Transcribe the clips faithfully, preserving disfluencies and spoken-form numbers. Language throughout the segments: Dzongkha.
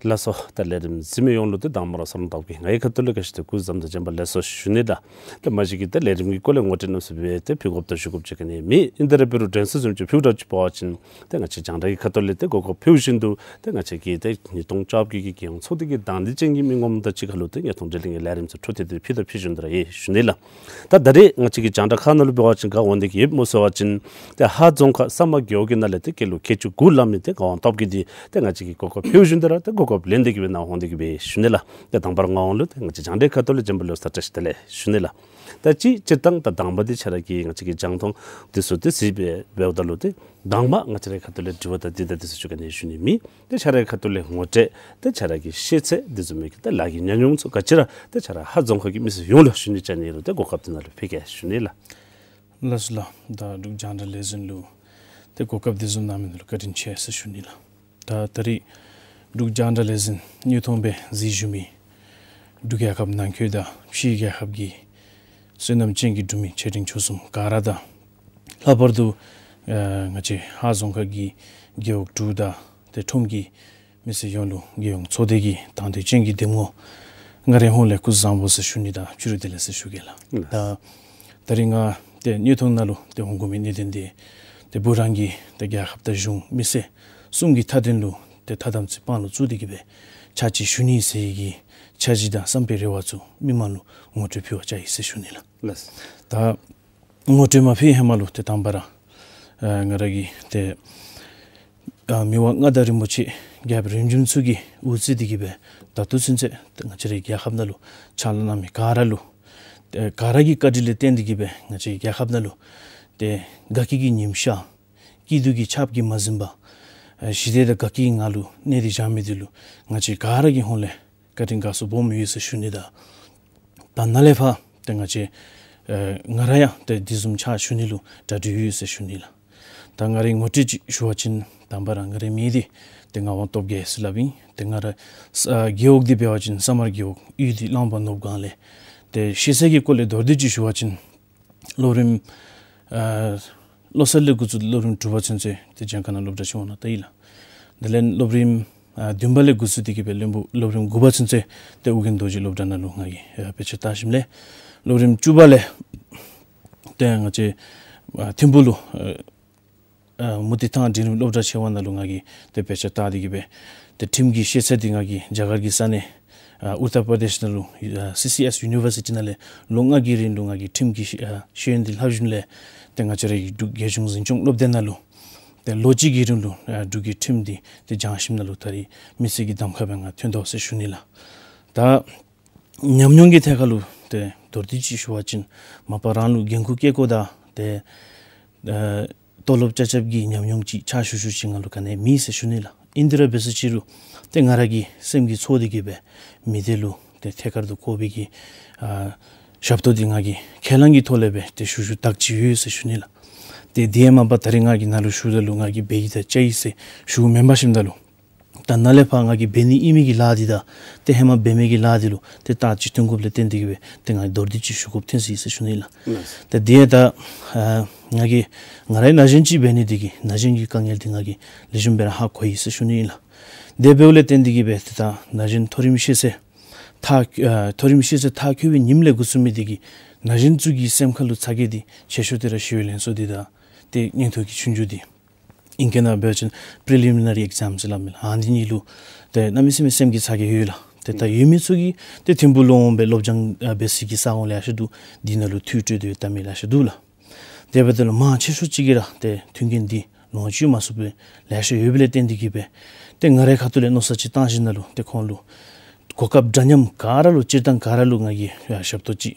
ལགས་སོ། ད་ལས་རིམ་གཟིགས་མི་ཡོངས་ལུ་ཏེ་དང་པ་ར་ས་རོང་དག་གི་ངའི་ཁ་ཐུག་ལས་ག་ཅི་ཏེ་སྐུ་གཟུགས་བཟང་དང་བྱོན་པ་ལེགས་སོ་ཞུ་ནི་ལགས། ཏེ་མ་གཞི་གི་ཏེ་ལས་རིམ་གྱི་སྐོར་ལས་ངོ་སྤྲོད་གནམ་མེད་ས་མེད་སྦེ་ཏེ་ཕུལ་དགོཔ་དང་ཞུ་དགོཔ་ཅིག་ག་ནི་མེད། ཨིན་ཏེ་ར་འབད་རུང་དྲན་གསོ་བཟུམ་ཅིག་ཕུལཝ་འདྲཝ་ཅིག་འབད་བ་ཅིན་ཏེ་ང་བཅས་རྒྱང་བསྒྲགས་ཀྱི་ཁ་ཐུག་ལས་ཏེ་གོ་སྐབ་ཕུལ་བཞིན་དུ་ཏེ་ང་བཅས་ཀྱི་ཏེ་ཉིས་སྟོང་བཅོ་བརྒྱད་ཀྱི་རྒྱལ་ཡོངས་ཚོགས་སྡེ་གི་དང་འདོད་ཅན་གྱི་མི་ངོམ་དང་གཅིག་ཁར་ལུ་ཏེ་ཉན་ཐོས་འགྲེལ་གླེང་གི་ལས་རིམ་ཚུ་འཕྲོ་མཐུད་དེ་ཕུལ་དང་ཕུལ་བཞིན་དུ་ར་ཡོད་ཞུ་ནི་ལགས། ད་ད་རེས་ང་བཅས་ཀྱི་རྒྱང་བསྒྲགས་ཁང་ནང་ལུ་འབད་བ་ཅིན་ག་འོང་སྟེ་གི་ཡོདཔ་སྨོ་ཟེར་བ་ཅིན་ཏེ་ཧཱ་རྫོང་ཁག་ས་དམར་རྒེད་འོག་གི་ནང་ལས་ཏེ་སྐྱེས་ལོ་ཁལ་གཅིག་དགུ་ལང་མི་ཏེ་ངག་དབང་སྟོབས་རྒྱས་འདི་ཏེ་ང་བཅས་ཀྱིས་གོ་སྐབ་ཕུལ་བཞིན་དུ་ར་ཏེ་གོ་སྐབ་ལེན་ཏེ་གི་སྦེ་ནཱ་འོང་སྟེ་གི་སྦེ་ཞུ་ནི་ལགས། ཏེ་དང་པ་ར་ངག་དབང་ལུ་ཏེ་ང་བཅས་རྒྱང་བསྒྲགས་ཁ་ཐུག་ལས་བྱོན་པ་ལེགས་སོ་དང་བཀྲ་ཤིས་བདེ་ལེགས་ཞུ་ནི་ལགས། ད་ཅི་སྤྱིར་བཏང་ད་དང་པ་འདི་ཁྱོད་ར་གིས་ང་བཅས་ཀྱི་རྒྱང་མཐོང་འདི་ཚུ་ཏེ་གཟིགས་སྦེ་འབདཝ་ད་ལུ་ཏེ་དང་པ་ང་བཅས་རའི་ཁ་ཐུག་ལས་དྲི་བ་དང་དེ་དང་དེ་ཚུ་ཅིག་ག་ནི་ཞུ་ནི་མེད། ཏེ་ཁྱོད་རའི་ཁ་ཐུག་ལས་ངོ་སྤྲོད་ཏེ་ཁྱོད་ར་གི་ཤེས་ཚད་དེ་བཟུམ་མའི་གི་ཏེ་ལཱ་གི་ཉམས་མྱོང་ཚུ་ག་ཅི་ར་ཏེ་ཁྱོད་ར་ཧཱ་རྫོང་ཁག་གི་མི་སེར་ཡོངས་ལུ་ཞུ་ནི་ཅིག་ཨིན་རུང་ཏེ་གོ་སྐབས་དེ་ནང་ལུ་ཕུལ་གེ་ཞུ་ནི་ལགས། ལགས་སོ་ལགས། ད་འབྲུག་རྒྱང་བསྒྲགས་ལས་འཛིན་ལུ་ཏེ་གོ་སྐབས་དེ་བཟུམ་གནང་མི་ནང་ལུ་བཀའ་དྲིན་ཆེ་ཟེར་ཞུ་ནི་ལགས། ད་ད་རེས་འབྲུག་རྒྱང་བསྒྲགས་ལས་འཛིན་དངོས་མཐོང་སྦེ་གཟིགས་བཞུགས་མི་འབྲུག་རྒྱལ་ཁབ་ནང་འཁོད་དང་ཕྱིའི་རྒྱལ་ཁབ་ཀྱི་བསོད་ནམས་ཅན་གྱི་འབྲུག་མི་ཆེ་འབྲིང་ཆུང་གསུམ་ག་ར་དང་ལྷག་པར་དུ་ཨ་ང་བཅས་ཧཱ་རྫོང་ཁག་གི་རྒེད་འོག་དྲུག་དང་ཏེ་ཁྲོམ་གྱི་མི་སེར་ཡོངས་ལུ་རྒྱལ་ཡོངས་ཚོགས་སྡེ་གི་དང་འདོད་ཅན་གྱི་གདམ་ངོ་ང་རའི་ཧོངས་ལས་སྐུ་གཟུགས་བཟང་པོ་ཟེར་ཞུ་ནི་དང་བཅུ་དྲུག་བདེ་ལེགས་ཟེར་ཞུ་གེ་ལགས། ད་ད་རིས་ང་ཏེ་དངོས་མཐོང་ནང་ལུ་ཏེ་འོང་དགོ་མི་གནད་དོན་འདི་ཏེ་བོད་རང་གི་ཏེ་རྒྱལ་ཁབ་དང་གཞུང་མི་སེར་གསུམ་གྱི་མཐའ་དོན་ལུ་ཏེ་ཐ་དམ་ཚིག་དཔང་ལུ་བཙུགས་ཏེ་གི་སྦེ་ཕྱག་ཕྱིད་ཞུ་ནི་ཟེར་བའི་གི་འཆར་གཞི་དང་བསམ་པའི་རེ་བ་ཚུ་མི་མང་ལུ་ངོ་སྤྲོད་ཕུལ་བར་བཅར་ཡི་ཟེར་ཞུ་ནི་ལགས། ལགས། ད་ངོ་སྤྲོད་མ་ཕུལ་ཧེ་མ་ལུ་ཏེ་དང་པ་ར་ཨ་ང་ར་གིས་ཏེ་ཨ་མི་དབང་མངའ་བདག་རིན་པོ་ཆེ་རྒྱལ་བ་རིམ་བྱོན་ཚུ་གིས་དབུ་བརྩིས་ཏེ་གི་སྦེ་ད་ལྟོ་ཚུན་ཚོད་ཏེ་ང་བཅས་རའི་རྒྱལ་ཁབ་ནང་ལུ་ཕྱག་ལཱ་གནང་མི་ག་ར་ལུ་ཏེ་ག་ར་གི་བཀའ་དྲིན་ལས་བརྟེན་ཏེ་གི་སྦེ་ང་བཅས་རྒྱལ་ཁབ་ནང་ལུ་ཏེ་དགའ་སྐྱིད་ཀྱི་ཉིམ་ཤར་སྐྱིད་སྡུག་གི་ཆརཔ་གིས་མ་ཟིན་པར་ཨ་ཞི་བདེ་དང་དགའ་སྐྱིད་ངང་ལུ་གནས་ཏེ་བཞག་མི་འདི་ལུ་ང་བཅས་ག་ར་གི་ཧོངས་ལས་བཀའ་དྲིན་དགའ་ཚོར་སྦོམ་ཡོད་ཟེར་ཞུ་ནི་དང་ད་ནཱ་ལས་ཕར་ཏེ་ང་བཅས་ཨ་ང་ར་ཡང་ཏེ་དེ་བཟུམ་ཕྱག་ཞུ་ནི་ལུ་གྲ་སྒྲིག་ཡོད་ཟེར་ཞུ་ནི་ལགས། ད་ང་རའི་ངོ་སྤྲོད་ཅིག་ཞུ་བ་ཅིན་དང་པ་ར་ང་རའི་མིང་འདི་ཏེ་ངག་དབང་སྟོབས་རྒྱས་ཟེར་སླབ་ཨིན། ཏེ་ང་རའི་ས་རྒེད་འོག་འདི་འབད་བ་ཅིན་ས་དམར་རྒེད་འོག་ཡུལ་འདི་གླང་པ་ནོར་བུ་སྒང་ལས། ཏེ་ཤེས་ཚད་ཀྱི་སྐོར་ལས་མདོར་བསྡུས་ཅིག་ཞུ་བ་ཅིན་སློབ་རིམ་ཨ་བློ་གསར་ལས་འགོ་བཙུགས་སློབ་རིམ་དྲུག་པ་ཚུན་ཚོད་ཏེ་གྱངས་ཁ་ནང་སློབ་གྲྭ་ཅིག་འོང་ནུག་ད་ཨིན་ལགས། དེ་ལས་སློབ་རིམ་ཨ་བདུན་པ་ལས་འགོ་བཙུགས་ཏེ་གི་སྦེ་བློན་པོ་སློབ་རིམ་དགུ་པ་ཚུན་ཚོད་ཏེ་ཨོ་རྒྱན་རྡོ་རྗེ་སློབ་གྲྭ་ནང་ལུ་ང་གིས་ཨ་དཔེ་ཆ་བལྟ་ཞིནམ་ལས་སློབ་རིམ་བཅུ་པ་ལས་ཏེ་ང་བཅས་ཨ་ཐིམ་ཕུག་ལུ་ཨ་ཨ་མུ་ཏིག་ཐང་འབྲིང་རིམ་སློབ་གྲྭ་ཆེ་བ་ནང་ལུ་ང་གིས་ཏེ་དཔེ་ཆ་བལྟ་སྟེ་གི་སྦེ་ཏེ་ཁྲིམས་ཀྱི་ཤེས་ཚད་འདི་ང་གིས་རྒྱ་གར་གྱི་ས་གནས་ཨ་ཨུ་ཏར་པར་དེཤ་ནང་ལུ་ཨ་སི་སི་ཨེས་ཡུ་ནི་བར་སི་ཊི་ནང་ལས་ལོ་ལྔ་གི་རིང་ལུ་ང་གིས་ཁྲིམས་ཀྱི་ཤེས་ཨ་ཤེས་ཡོན་འདི་ལྷབ་ཞིནམ་ལས་ཏེ་ང་བཅས་རའི་འབྲུག་རྒྱལ་གཞུང་འཛིན་སྐྱོང་སློབ་སྡེ་ནང་ལུ་ཏེ་ལོ་གཅིག་གི་རིང་ལུ་ཨ་འབྲུག་གི་ཁྲིམས་འདི་ཏེ་སྦྱང་ཞིནམ་ལས་ཏེ་ད་རིས་མི་སེར་གྱི་གདམ་ཁ་སྦེ་ང་ཐོན་དོ་ཟེར་ཞུ་ནི་ལགས། ད་ཉམས་མྱོང་གི་ཐད་ཁར་ལུ་ཏེ་མདོར་བསྡུས་ཅིག་ཞུ་བ་ཅིན་མ་པ་རང་ལུ་འགན་ཁུར་བཀལ་དགོཔ་དང་ཏེ་ཨ་དོ་སློབ་ཆ་ཁྱབ་ཀྱི་ཉམས་མྱོང་ཅིག་ཕྱག་ཞུ་ཞུཝ་ཅིག་ང་ལུ་ག་ནི་ཡང་མེད་ཟེར་ཞུ་ནི་ལགས། ཨིན་དེ་ར་འབད་ཟེར་ཅི་རུང་ཏེ་ང་ར་གི་སེམས་ཀྱི་ཚོར་ཏེ་གི་སྦེ་མི་སྡེ་ལུ་ཏེ་ཐད་ཀར་དུ་དགོ་པའི་གི་ཨ་ཞབས་ཏོག་འདི་ང་གིས་ཁས་བླངས་ཀྱི་ཐོག་ལས་སྦེ་ཏེ་ཞུ་ཞུཝ་དག་ཅིག་ཡོད་ཟེར་ཞུ་ནི་ལགས། ཏེ་དེ་ཡང་མ་པ་ད་རིས་ང་གིས་ནཱ་ལུ་ཞུཝ་ད་ལུ་ང་གིས་འབད་ཡི་དང་བྱ་ཡི་ཟེར་ཞུཝ་མེན་པར་ཞིནམ་ད་ལུ་ད་ནཱ་ལས་ཕར་ང་གིས་འབད་ནི་ཨིན་མི་གི་ལཱ་འདི་དང་ཏེ་ཧེ་མ་འབད་མི་གི་ལཱ་འདི་ལུ་ཏེ་ད་ཅིག་མཐུན་དགོཔ་ལས་བརྟེན་ཏེ་གི་སྦེ་ཏེ་ང་མདོར་བསྡུས་ཅིག་ཞུ་དགོཔ་ཐོན་ཅི་ཟེར་ཞུ་ནི་ལགས། ལགས། ཏེ་དེ་ད་ཨ་ང་གིས་ང་རའི་ན་གཞོན་ཅིག་འབད་ནི་འདི་གིས་ན་གཞོན་གྱི་དཀའ་ངལ་འདི་ང་གིས་ལེགས་ཤོམ་སྦེ་ར་ཧ་གོ་ཡི་ཟེར་ཞུ་ནི་ཨིན་ལགས། དེ་འབདཝ་ལས་བརྟེན་ཏེ་གི་སྦེ་ཏེ་ད་ན་གཞོན་མཐོ་རིམ་ཤེས་ཚད་མཐར་ཨ་མཐོ་རིམ་ཤེས་ཚད་མཐར་འཁྱོལ་བའི་ཉིནམ་ལས་འགོ་བཙུགས་མི་འདི་གིས་ན་གཞོན་ཚུ་གི་སེམས་ཁ་ལུ་ཚ་གྱང་འདི་ཆེ་ཤོས་འདི་ར་ཤེས་ཡོན་ལེན་སོ་འདི་དང་ཏེ་མངོན་མཐོ་གི་ཆོས་རྒྱུགས་འདི་ཨིང་སྐད་ནང་འབད་བ་ཅིན་པི་རི་ལི་མི་ནེ་རི་ཨེག་ཛམ་ཟེར་སླབ་མི་ལགས། ཨ་ནི་གཉིས་ལུ་ཏེ་གནམ་མེད་ས་མེད་སེམས་ཀྱི་ཚ་གྱང་ཡོད་ལགས། ཏེ་ད་ཡོད་མི་ཚུ་གིས་ཏེ་ཐིམ་ཕུག་ལུ་འོང་སྦེ་སློབ་སྦྱང་ཨ་འབད་སའི་གི་ས་ཁོངས་ལེ་ཤ་འདུག། འདི་ནང་ལུ་ཐོན་སྤྲོད་དེ་ལྟ་མི་ལེ་ཤ་འདུག་ལགས། དེ་འབདཝ་ད་ལུ་མང་ཆེ་ཤོས་ཅིག་གིས་ར་ཏེ་མཐུན་རྐྱེན་འདི་ལོངས་སྤྱོད་མ་ཚུགས་པའི་ལེ་ཤ་ཡོད་པ་ལས་བརྟེན་ཏེ་གི་སྦེ་ཏེ་ང་རའི་ཁ་ཐུག་ལས་མནོ་བསམ་ཅིག་བཏང་ཞིནམ་ལས་ཏེ་ཁོང་ལུ་གོ་སྐབས་འདྲ་མཉམ་ག་ར་ལུ་སྤྱིར་བཏང་ག་ར་ལུ་ང་གིས་ཡ་ཞབས་ཏོག་ཅིག་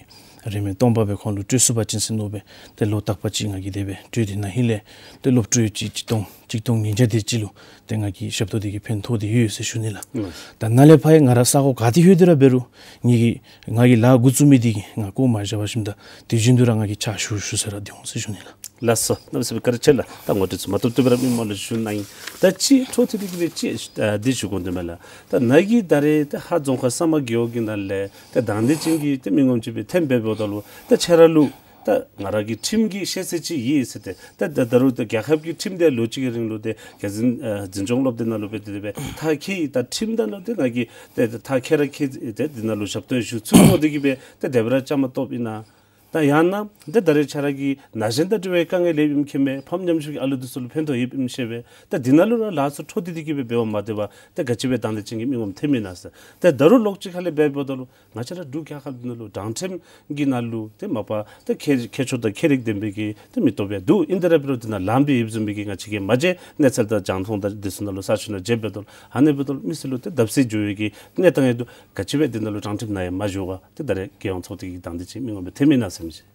རིན་མེད་སྟོང་པ་སྦེ་ཁོང་ལུ་སྤྲོད་ཚུགས་པ་ཅིན་ཟེར་མནོ་སྦེ་ཏེ་ལོ་རྟག་པ་ཅིག་ང་གིས་དེ་སྦེ་སྤྲོད་དེ་ན་ཧིང་ལས་ཏེ་སློབ་ཕྲུག་ཅིག་གཅིག་སྟོང་གཅིག་སྟོང་ཉིས་བརྒྱ་དེ་ཅིག་ལུ་ཏེ་ང་གིས་ཞབས་ཏོག་འདི་གིས་ཕན་ཐོགས་ཏེ་ཡོད་ཟེར་ཞུ་ནི་ལགས། ཨུམ། ད་ནཱ་ལས་ཕར་ཡང་ང་ར་ས་གོ་ག་ཏེ་ལྷོད་དེ་ར་འབད་རུང་ངེ་གི་ང་གིས་ལཱ་འགོ་བཙུགས་མི་འདི་གིས་ང་བཀོ་མ་བཞག་པར་ཞིནམ་ད་དུས་རྒྱུན་དུ་ར་ང་གིས་ཕྱག་ཞུ་ཞུ་ས་ར་སྡོད་འོང་ཟེར་ཞུ་ནི་ལགས། ལགས་སོ། གནམ་མེད་ས་མེད་བཀའ་དྲིན་ཆེ་ལགས། ད་ངོ་སྤྲོད་ཚུ་མ་ཐུབ་ཐུབ་སྦེ་ར་མི་མང་ལུ་ཞུ་གནང་ཡི། ད་ཅི་འཕྲོ་མཐུད་དེ་གི་སྦེ་ཅིག་ཨ་འདི་ཞུ་དགོ་དོ་མས་ལགས། ད་ནཱ་གིས་ད་རེས་ད་ཧཱ་རྫོང་ཁག་ས་དམར་རྒེད་འོག་གི་ནང་ལས་ད་དང་འདོད་ཅན་གྱི་ད་མི་ངོམ་ཅིག་སྦེ་ཐོན་སྦེ་འབདཝ་ད་ལུ་ད་ཁྱོད་ར་ལུ་ ད་ང་ར་གི་ཁྲིམས་ཀྱི་ཤེས་ཚད་ཅིག་ཡོད་ཟེར་ཏེ། ད་ད་ད་རུང་ད་རྒྱལ་ཁབ་ཀྱི་ཁྲིམས་དེ་ལོ་གཅིག་གི་རིང་ལུ་ཏེ་རྒྱལ་འཛིན་ཨ་འཛིན་སྐྱོང་སློབ་སྡེ་ནང་ལུ་སྦེ་ཏེ་དེ་སྦེ་མཐར་འཁྱོལ་ཡི། ད་ཁྲིམས་ད་ལུ་ཏེ་ང་གིས་ཏེ་ད་མཐར་འཁྱོལ་ར་འཁྱོལ་ཏེ་དེ་ནང་ལུ་ཞབས་ཏོག་ཞུ་ཚུགས་དགོ་དེ་གིས་སྦེ་ཏེ་དེ་སྦེ་ར་བཅའ་མར་གཏོགསཔ་ཨིན་ན། ད་ཡང་ན་ཏེ་ད་རེས་ཁྱོད་ར་གིས་ན་གཞོན་དང་འབྲེལ་བའི་དཀའ་ངལ་ཡོདཔ་ཨིན་མཁྱེན་མས། ཕམ་ཉམ་ཆུང་གི་ཨ་ལུ་འདི་ཚུ་ལུ་ཕན་ཐོགས་ཡོདཔ་ཨིནམ་ཤེས་པས། ད་འདི་ནང་ལུ་ར་ལཱ་ཚུ་འཕྲོ་མཐུད་དེ་གིས་སྦེ་འབདཝ་མ་དེ་བར་ཏེ་ག་ཅི་སྦེ་དང་འདོད་ཅན་གྱི་མི་ངོམ་ཐོན་མི་ན་ཟེར། ཏེ་ད་རུང་ལོགས་ཅིག་ཁ་ལས་འབད་འབདཝ་ད་ལུ་ང་བཅས་ར་འབྲུག་རྒྱལ་ཁབ་འདི་ནང་ལུ་དྲང་ཁྲིམས་ཀྱི་ནང་ལུ་ཏེ་མ་པ་ཏེ་མཁས་མཁས་མཆོག་དང་མཁས་རིག་ལྡན་པའི་གི་ཏེ་མི་སྟོབས་ཡང་འདུག། ཨིན་ཏེ་ར་འབད་རུང་འདི་ནང་ལམ་སྦེ་ཡོདཔ་བཟུམ་སྦེ་གི་ང་བཅས་ཀྱིས་མ་མཇལ། གནས་ཚུལ་དང་རྒྱང་མཐོང་དང་འདི་ཚུ་ནང་ལུ་གསར་ཤོག་ནང་མཇལ་འབདཝ་ད་ལུ་ཨ་ནི་འབདཝ་ད་ལུ་མི་སེར་ལུ་ཏེ་བརྡབ་གསིག་འགྱོ་བའི་གི་གནས་སྟངས་ཡང་འདུག། ག་ཅི་སྦེ་འདི་ནང་ལུ་དྲང་ཁྲིམས་ནང་ཡང་མ་ཞུགས་པར་ཏེ་ད་རེས་རྒྱལ་ཡོངས་ཚོགས་སྡེ་གི་དང་འདོད་ཅན་མི་ངོམ་སྦེ་ཐོན་མི་ན་ཟེར་མི་ཅིག།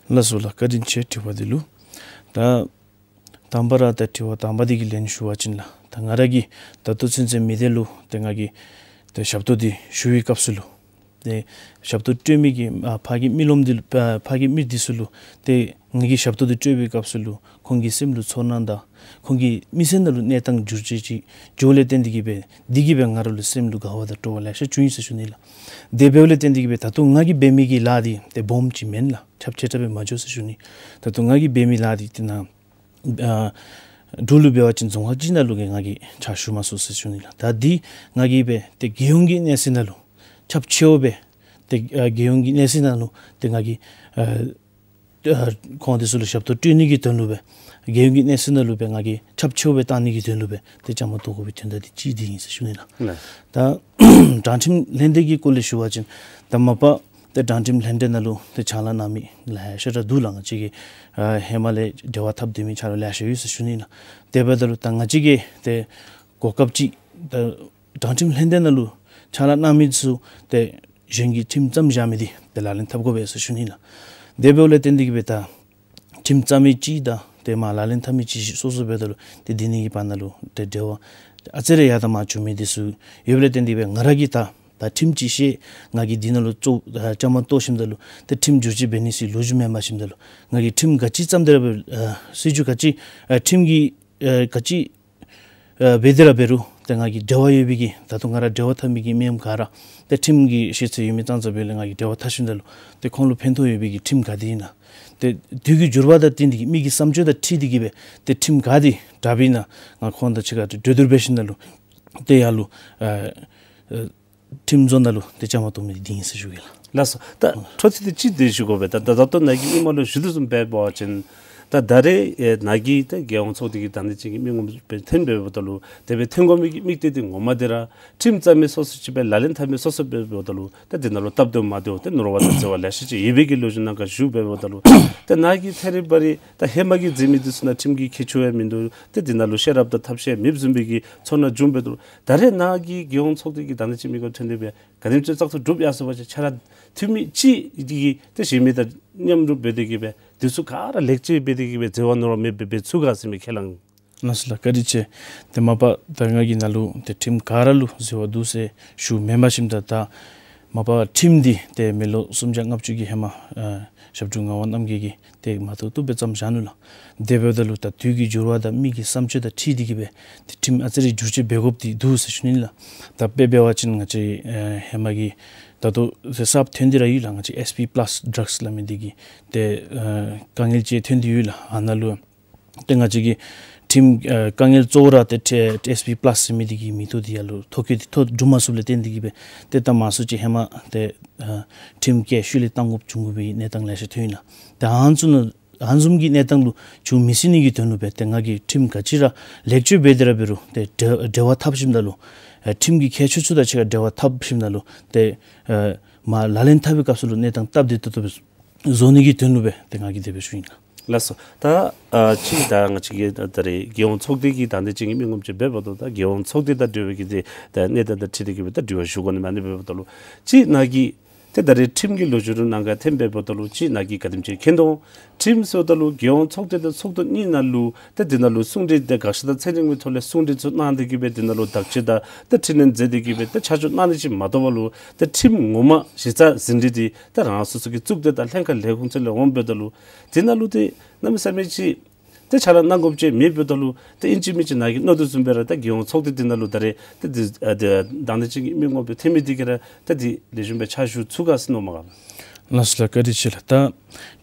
ལགས་སོ་ལགས། བཀའ་དྲིན་ཆེ་དྲི་བ་འདི་ལུ། ད་དང་པ་ར་ད་དྲི་བ་དང་པ་འདི་གི་ལན་ཞུ་བ་ཅིན་ལགས། ད་ང་ར་གིས་ད་ལྟོ་ཚུན་ཚོད་མི་སྡེ་ལུ་ཏེ་ང་གིས་ཏེ་ཞབས་ཏོག་འདི་ཞུ་བའི་སྐབས་སུ་ལུ་ཏེ་ཞབས་ཏོག་སྤྲོད་མི་གི་ཨ་ཕར་གྱི་མི་རློམ་འདི་ལུ་ཨ་ཕར་གྱི་མི་འདི་ཚུ་ལུ་ཏེ་ང་གིས་ཞབས་ཏོག་འདི་སྤྲོད་པའི་སྐབས་སུ་ལུ་ཁོང་གི་སེམས་ལུ་ཚོར་སྣང་དང་ཁོང་གི་མི་ཚེ་ནང་ལུ་གནས་སྟངས་འགྱུར་བཅོས་ཅིག་འགྱོཝ་ལས་བརྟེན་ཏེ་གིས་སྦེ་འདི་གིས་སྦེ་ང་ར་ལུ་སེམས་ལུ་དགའ་བ་དང་སྤྲོ་བ་ལེ་ཤ་བྱུང་ཡི་ཟེར་ཞུ་ནི་ལགས། དེ་འབདཝ་ལས་བརྟེན་ཏེ་གིས་སྦེ་ད་ལྟོ་ང་གིས་འབད་མི་གི་ལཱ་འདི་ཏེ་སྦོམ་ཅིག་མེན་ལགས། ཁྱབ་ཆེ་དྲགས་སྦེ་མ་འགྱོ་ཟེར་ཞུ་ནི། ད་ལྟོ་ང་གིས་འབད་མི་ལཱ་འདི་ཏེ་ནཱ་ཨ་འབྲུག་ལུ་འབད་བ་ཅིན་རྫོང་ཁག་གཅིག་ནང་ལུ་གི་ང་གིས་ཕྱག་ཞུ་མ་ཚུགས་ཟེར་ཞུ་ནི་ལགས། ད་འདི་ང་གིས་སྦེ་ཏེ་རྒྱལ་ཡོངས་ཀྱི་གནས་ཚད་ནང་ལུ་ཁྱབ་ཆེཝ་སྦེ་ཏེ་ཨ་རྒྱལ་ཡོངས་ཀྱི་གནས་ཚད་ནང་ལུ་ཏེ་ང་གིས་ཨ་ཨ་ཁོང་འདི་ཚུ་ལུ་ཞབས་ཏོག་སྤྲོད་ནི་གི་དོན་ལུ་སྦེ་རྒྱལ་ཡོངས་ཀྱི་གནས་ཚད་ནང་ལུ་སྦེ་ང་གིས་ཁྱབ་ཆེཝ་སྦེ་བཏང་ནི་གི་དོན་ལུ་སྦེ་ཏེ་བཅའ་མར་གཏོགས་དགོ་པའི་དོན་དག་འདི་གཅིག་འདི་ཨིན་ཟེར་ཞུ་ནི་ལགས། ལགས། ད་དྲང་ཁྲིམས་ལྷན་སྡེ་གི་སྐོར་ལས་ཞུ་བ་ཅིན་ད་མ་པ་ཏེ་དྲང་ཁྲིམས་ལྷན་སྡེ་ནང་ལུ་ཏེ་ཕྱག་ལཱ་གནང་མི་ལེ་ཤ་ར་འདུག་ལགས། ང་བཅས་ཀྱི་ཨ་ཧེ་མ་ལས་འབྲེལ་བ་འཐབ་སྡོད་མི་ཆ་རོགས་ལེ་ཤ་ཡོད་ཟེར་ཞུ་ནི་ལགས། དེ་འབདཝ་ད་ལུ་ད་ང་བཅས་ཀྱིས་ཏེ་གོ་སྐབས་ཅིག་ད་དྲང་ཁྲིམས་ལྷན་སྡེ་ནང་ལུ་ཕྱག་ལཱ་གནང་མི་ཚུ་ཏེ་གཞན་གྱིས་ཁྲིམས་བརྩམས་བཞག་མི་འདི་ཏེ་ལག་ལེན་འཐབ་དགོ་པས་ཟེར་ཞུ་ནི་ལགས། དེ་འབདཝ་ལས་བརྟེན་ཏེ་གིས་སྦེ་ད་ཁྲིམས་བརྩམ་མི་ཅིག་དང་ཏེ་མར་ལག་ལེན་འཐབ་མི་ཅིག་སོ་སོ་འབདཝ་ད་ལུ་ཏེ་འདི་གཉིས་ཀྱི་བར་ན་ལུ་ཏེ་འབྲེལ་བ་ཨ་ཙི་རེ་ཡར་དང་མར་བྱུང་མི་འདི་ཚུ་ཡོདཔ་ལས་བརྟེན་ཏེ་གིས་སྦེ་ང་ར་གིས་ད་ད་ཁྲིམས་ཅིག་ཤེས། ང་གིས་འདི་ནང་ལུ་གཙོ་ཨ་བཅའ་མར་གཏོགས་ཞིནམ་ད་ལུ་ཏེ་ཁྲིམས་བསྒྱུར་བཅོས་འབད་ནི་ཚུ་ལོ་རྒྱུས་མེན་པར་ཞིནམ་ད་ལུ་ང་གིས་ཁྲིམས་ག་ཅི་བརྩམས་ཏེ་ར་འབད་ཨ་སྲིད་བྱུས་ག་ཅི་ཨ་ཁྲིམས་ཀྱི་ཨ་ག་ཅི་ཨ་འབད་དེ་ར་འབད་རུང་ཏེ་ང་གིས་འབྲེལ་བ་ཡོད་པའི་གི་ད་ལྟོ་ང་ར་འབྲེལ་བ་འཐབ་མི་གི་མི་ངོམ་ག་ར་ཏེ་ཁྲིམས་ཀྱི་ཤེས་ཚད་ཡོད་མི་ཙང་ཙ་འབདཝ་ལས་ང་གིས་འབྲེལ་བ་འཐབ་ཞིནམ་ད་ལུ་ཏེ་ཁོང་ལུ་ཕན་ཐོགས་ཡོད་པའི་གི་ཁྲིམས་ག་དེ་ཨིན་ན། ཏེ་དུས་ཀྱི་འགྱུར་བ་དང་བསྟུན་ཏེ་གིས་མི་གི་བསམ་སྤྱོད་དང་འཁྲིལ་ཏེ་གིས་སྦེ་ཏེ་ཁྲིམས་ག་དེ་དྲགཔ་ཨིན་ན་ང་ཁོང་དང་གཅིག་ཁར་ཏེ་གྲོས་བསྡུར་འབད་ཞིནམ་ད་ལུ་ཏེ་ཡར་ལུ་ཨ་ཨ་ཁྲིམས་བཟོ་ནང་ལུ་ཏེ་བཅའ་མར་གཏོགས་མི་འདི་ཨིན་ཟེར་ཞུ་གེ་ལགས། ལགས་སོ། ད་འཕྲོ་མཐུད་དེ་ཅིག་འདི་ཞུ་དགོ་པས། ད་ད་ད་ལྟོ་ནཱ་གིས་ཧེ་མ་ལུ་ཞུ་དོ་བཟུམ་སྦེ་འབད་བ་ཅིན་ད་ད་རེས་ཨེ་ནཱ་གིས་ཏེ་རྒྱལ་ཡོངས་ཚོགས་སྡེ་གི་དང་འདོད་ཅན་གྱི་མི་ངོམ་སྦེ་ཐོན་འབདཝ་ད་ལུ་དེ་སྦེ་ཐོན་དགོ་མི་གི་དམིགས་གཏད་འདི་ངོ་མ་འདི་ར་ཁྲིམས་བརྩམ་མི་སོ་སོ་ཅིག་སྦེ་ལག་ལེན་འཐབ་མི་སོ་སོ་འབདཝ་ད་ལུ་ད་འདི་ནང་ལུ་སྟབས་བདེཝ་མ་བདེཝ་ཏེ་ནོར་བ་དང་འཛོལ་བ་ལེ་ཤ་ཅིག་ཡོད་པའི་གི་ལོ་རྒྱུས་ནང་ཁར་ཞུ་འབདཝ་ད་ལུ་ཏེ་ནཱ་གིས་ཐད་རི་བ་རི་ད་ཧེ་མ་གི་མཛད་མི་འདི་ཚུ་ནང་ཁྲིམས་ཀྱི་ཁྱད་ཆོས་ཡང་མིན་འདུག། ཏེ་འདི་ནང་ལུ་ཤེས་རབ་དང་ཐབས་ཤེས་མེདཔ་བཟུམ་སྦེ་གི་ཚོར་སྣང་བྱུང་འབདཝ་ད་ལུ་ད་རེས་ནཱ་གིས་རྒྱལ་ཡོངས་ཚོགས་སྡེ་གི་དང་འདོད་ཅན་མི་ངོམ་ཐོན་ཏེ་སྦེ་ག་དེམ་ཅིག་བཙག་འཐུ་གྲུབ་ཡར་སོང་བ་ཅིན་ཁྱོད་ར་འཐུས་མི་ཅིག་གིས་ཏེ་གཞན་མི་དང་མཉམ་རུབ་འབད་དེ་གིས་སྦེ་འདི་ཚུ་ག་ར་ལེགས་བཅོས་འབད་དེ་གིས་སྦེ་འཛོལ་བ་ནོར་བ་མེདཔ་སྦེ་འབད་ཚུགས་ག་ཟེར་མི་ཁས་བླངས། ལགས་སོ་ལགས། བཀའ་དྲིན་ཆེ། ཏེ་མ་པ་ད་ང་གིས་ནཱ་ལུ་ཏེ་ཁྲིམས་ག་ར་ལུ་འཛོལ་བ་འདུག་ཟེར་ཞུ་མེན་པར་ཞིནམ་ད་ད་མ་པ་ཁྲིམས་འདི་ཏེ་མི་ལོ་སུམ་བརྒྱ་ལྔ་བཅུ་གི་ཧེ་མ་ཨ་ཞབས་དྲུང་ངག་དབང་རྣམ་རྒྱལ་གྱིས་ཏེ་མ་ཐུག་ཐུག་སྦེ་བརྩམས་བཞག་ནུག་ལགས། དེ་འབདཝ་ད་ལུ་ད་དུས་ཀྱི་འགྱུར་བ་དང་མི་གི་བསམ་སྤྱོད་དང་འཁྲིལ་ཏེ་གིས་སྦེ་ཏེ་ཁྲིམས་ཨ་ཙི་རེ་བསྒྱུར་བཅོས་འབད་དགོཔ་འདི་འདུག་ཟེར་ཞུ་ནི་ལགས། ད་དཔེ་འབད་བ་ཅིན་ང་བཅས་ཨེ་ཧེ་མ་གི་ད་ལྟོ་ཏེ་གསརཔ་ཐོན་ཏེ་ར་ཡོད་ལགས། ང་བཅས་ཨེསི་པི་པ་ལཱསི་ཌྲགསི་སླབ་མི་འདི་གི་ཏེ་ཨེ་དཀའ་ངལ་ཅིག་ཐོན་ཏེ་ཡོད་ལགས། ཨ་ནཱ་ལུ་ཏེ་ང་བཅས་ཀྱི་ཁྲིམས་ཨེ་དཀའ་ངལ་གཙོ་བོ་ར་ཏེ་ཨེསི་པི་པ་ལཱསི་ཟེར་མི་འདི་གི་མིང་ཐོ་འདི་ཡར་ལུ་ཐོ་བཀོད་འདི་ཐོ་གྲུབ་མ་ཚུགསཔ་ལས་བརྟེན་ཏེ་གིས་སྦེ་ཏེ་ད་མང་སུ་ཅིག་ཧེ་མ་ཏེ་ཨེ་ཁྲིམས་ཀྱི་ཤུལ་ལས་བཏང་དགོཔ་བྱུང་དགོ་པའི་གནས་སྟངས་ལེ་ཤ་ཐོན་ཡི་ལགས། ཏེ་ཨ་ནི་ཚུ་ནང་ཨ་ནི་བཟུམ་གྱི་གནས་སྟངས་ལུ་བྱུང་མི་ཚུགས་ནི་གི་དོན་ལུ་སྦེ་ཏེ་ང་གིས་ཁྲིམས་ག་ཅི་ར་ལེགས་བཅོས་འབད་དེ་ར་འབད་རུང་ཏེ་འབྲེལ་འབྲེལ་བ་འཐབ་ཞིནམ་ད་ལུ་ཨེ་ཁྲིམས་ཀྱི་ཁྱད་ཆོས་ཚུ་དང་གཅིག་ཁར་འབྲེལ་བ་འཐབ་ཞིནམ་ད་ལུ་ཏེ་ཨེ་མར་ལག་ལེན་འཐབ་པའི་སྐབས་སུ་ལུ་གནས་སྟངས་སྟབས་བདེ་ཏོག་ཏོ་སྦེ་བཟོ་ནི་གི་དོན་ལུ་སྦེ་ཏེ་ང་གིས་དེ་སྦེ་ཞུ་ཡི་ལགས། ལགས་སོ། ད་ཨ་ཅིག་ད་ང་བཅས་ཀྱི་ད་ད་རེས་རྒྱལ་ཡོངས་ཚོགས་སྡེ་གི་དང་འདོད་ཅན་གྱི་མི་ངོམ་ཅིག་འབདཝ་ད་ད་རྒྱལ་ཡོངས་ཚོགས་སྡེ་དང་འབྲེལ་བའི་གི་ཏེ་ད་གནས་སྟངས་དང་འཁྲིལ་ཏེ་གིས་སྦེ་ད་དྲི་བ་ཞུ་དགོ་ནི་མས། ཨ་ནི་འབདཝ་ད་ལུ་ཅིག་ནཱ་གིས་ཏེ་ད་རེས་ཁྲིམས་ཀྱི་ལོ་རྒྱུས་རུང་ནང་ཁར་ཐོན་འབདཝ་ད་ལུ་ཅིག་ནཱ་གིས་ག་དེམ་ཅིག་མཁྱེན་དོ། ཁྲིམས་ཟེརཝ་ད་ལུ་རྒྱལ་ཡོངས་ཚོགས་སྡེ་དང་ཚོགས་འདུ་གཉིས་ནང་ལུ་ཏེ་འདི་ནང་ལུ་གསུང་གྲོས་ཏེ་དགག་བཞག་དང་ཚད་རིགས་མའི་ཐོག་ལས་གསུང་གྲོས་ཚུ་གནང་སྟེ་གིས་སྦེ་འདི་ནང་ལུ་བརྟག་དཔྱད་དང་ཏེ་འཕྲི་སྣོན་མཛད་དེ་གིས་སྦེ་ཏེ་ཆ་འཇོག་གནང་ནི་ཅིག་མ་གཏོགས་པ་ལུ་ཏེ་ཁྲིམས་ངོ་མ་གཞི་རྩ་ཟིན་བྲིས་འདི་ཏེ་རང་སོ་སོ་གི་གཙུག་སྡེ་དང་ལྷན་ཁག་ལས་ཁུངས་ཚུ་ལས་འོངམ་འབདཝ་ད་ལུ་འདི་ནང་ལུ་ཏེ་གནམ་མེད་ས་མེད་ཅིག་ཏེ་ཕྱག་ལཱ་གནང་དགོཔ་ཅིག་མེདཔ་འབདཝ་ད་ལུ་ཏེ་ཨིན་ཅི་མིན་ཅི་ནཱ་གིས་མནོ་དོ་བཟུམ་སྦེ་ར་ད་རྒྱལ་ཡོངས་ཚོགས་སྡེ་འདི་ནང་ལུ་ད་རེས་ཏེ་འདི་ཨ་ཏེ་དང་འདོད་ཅན་གྱི་མི་ངོམ་སྦེ་ཐོན་མི་འདི་གིས་ར་ད་འདི་ལེགས་ཤོམ་སྦེ་ཕྱག་ཞུ་ཚུགས་ག་ཟེར་མནོཝ་མས་ག་ལགས། ལགས་སོ་ལགས། བཀའ་དྲིན་ཆེ་ལགས། ད་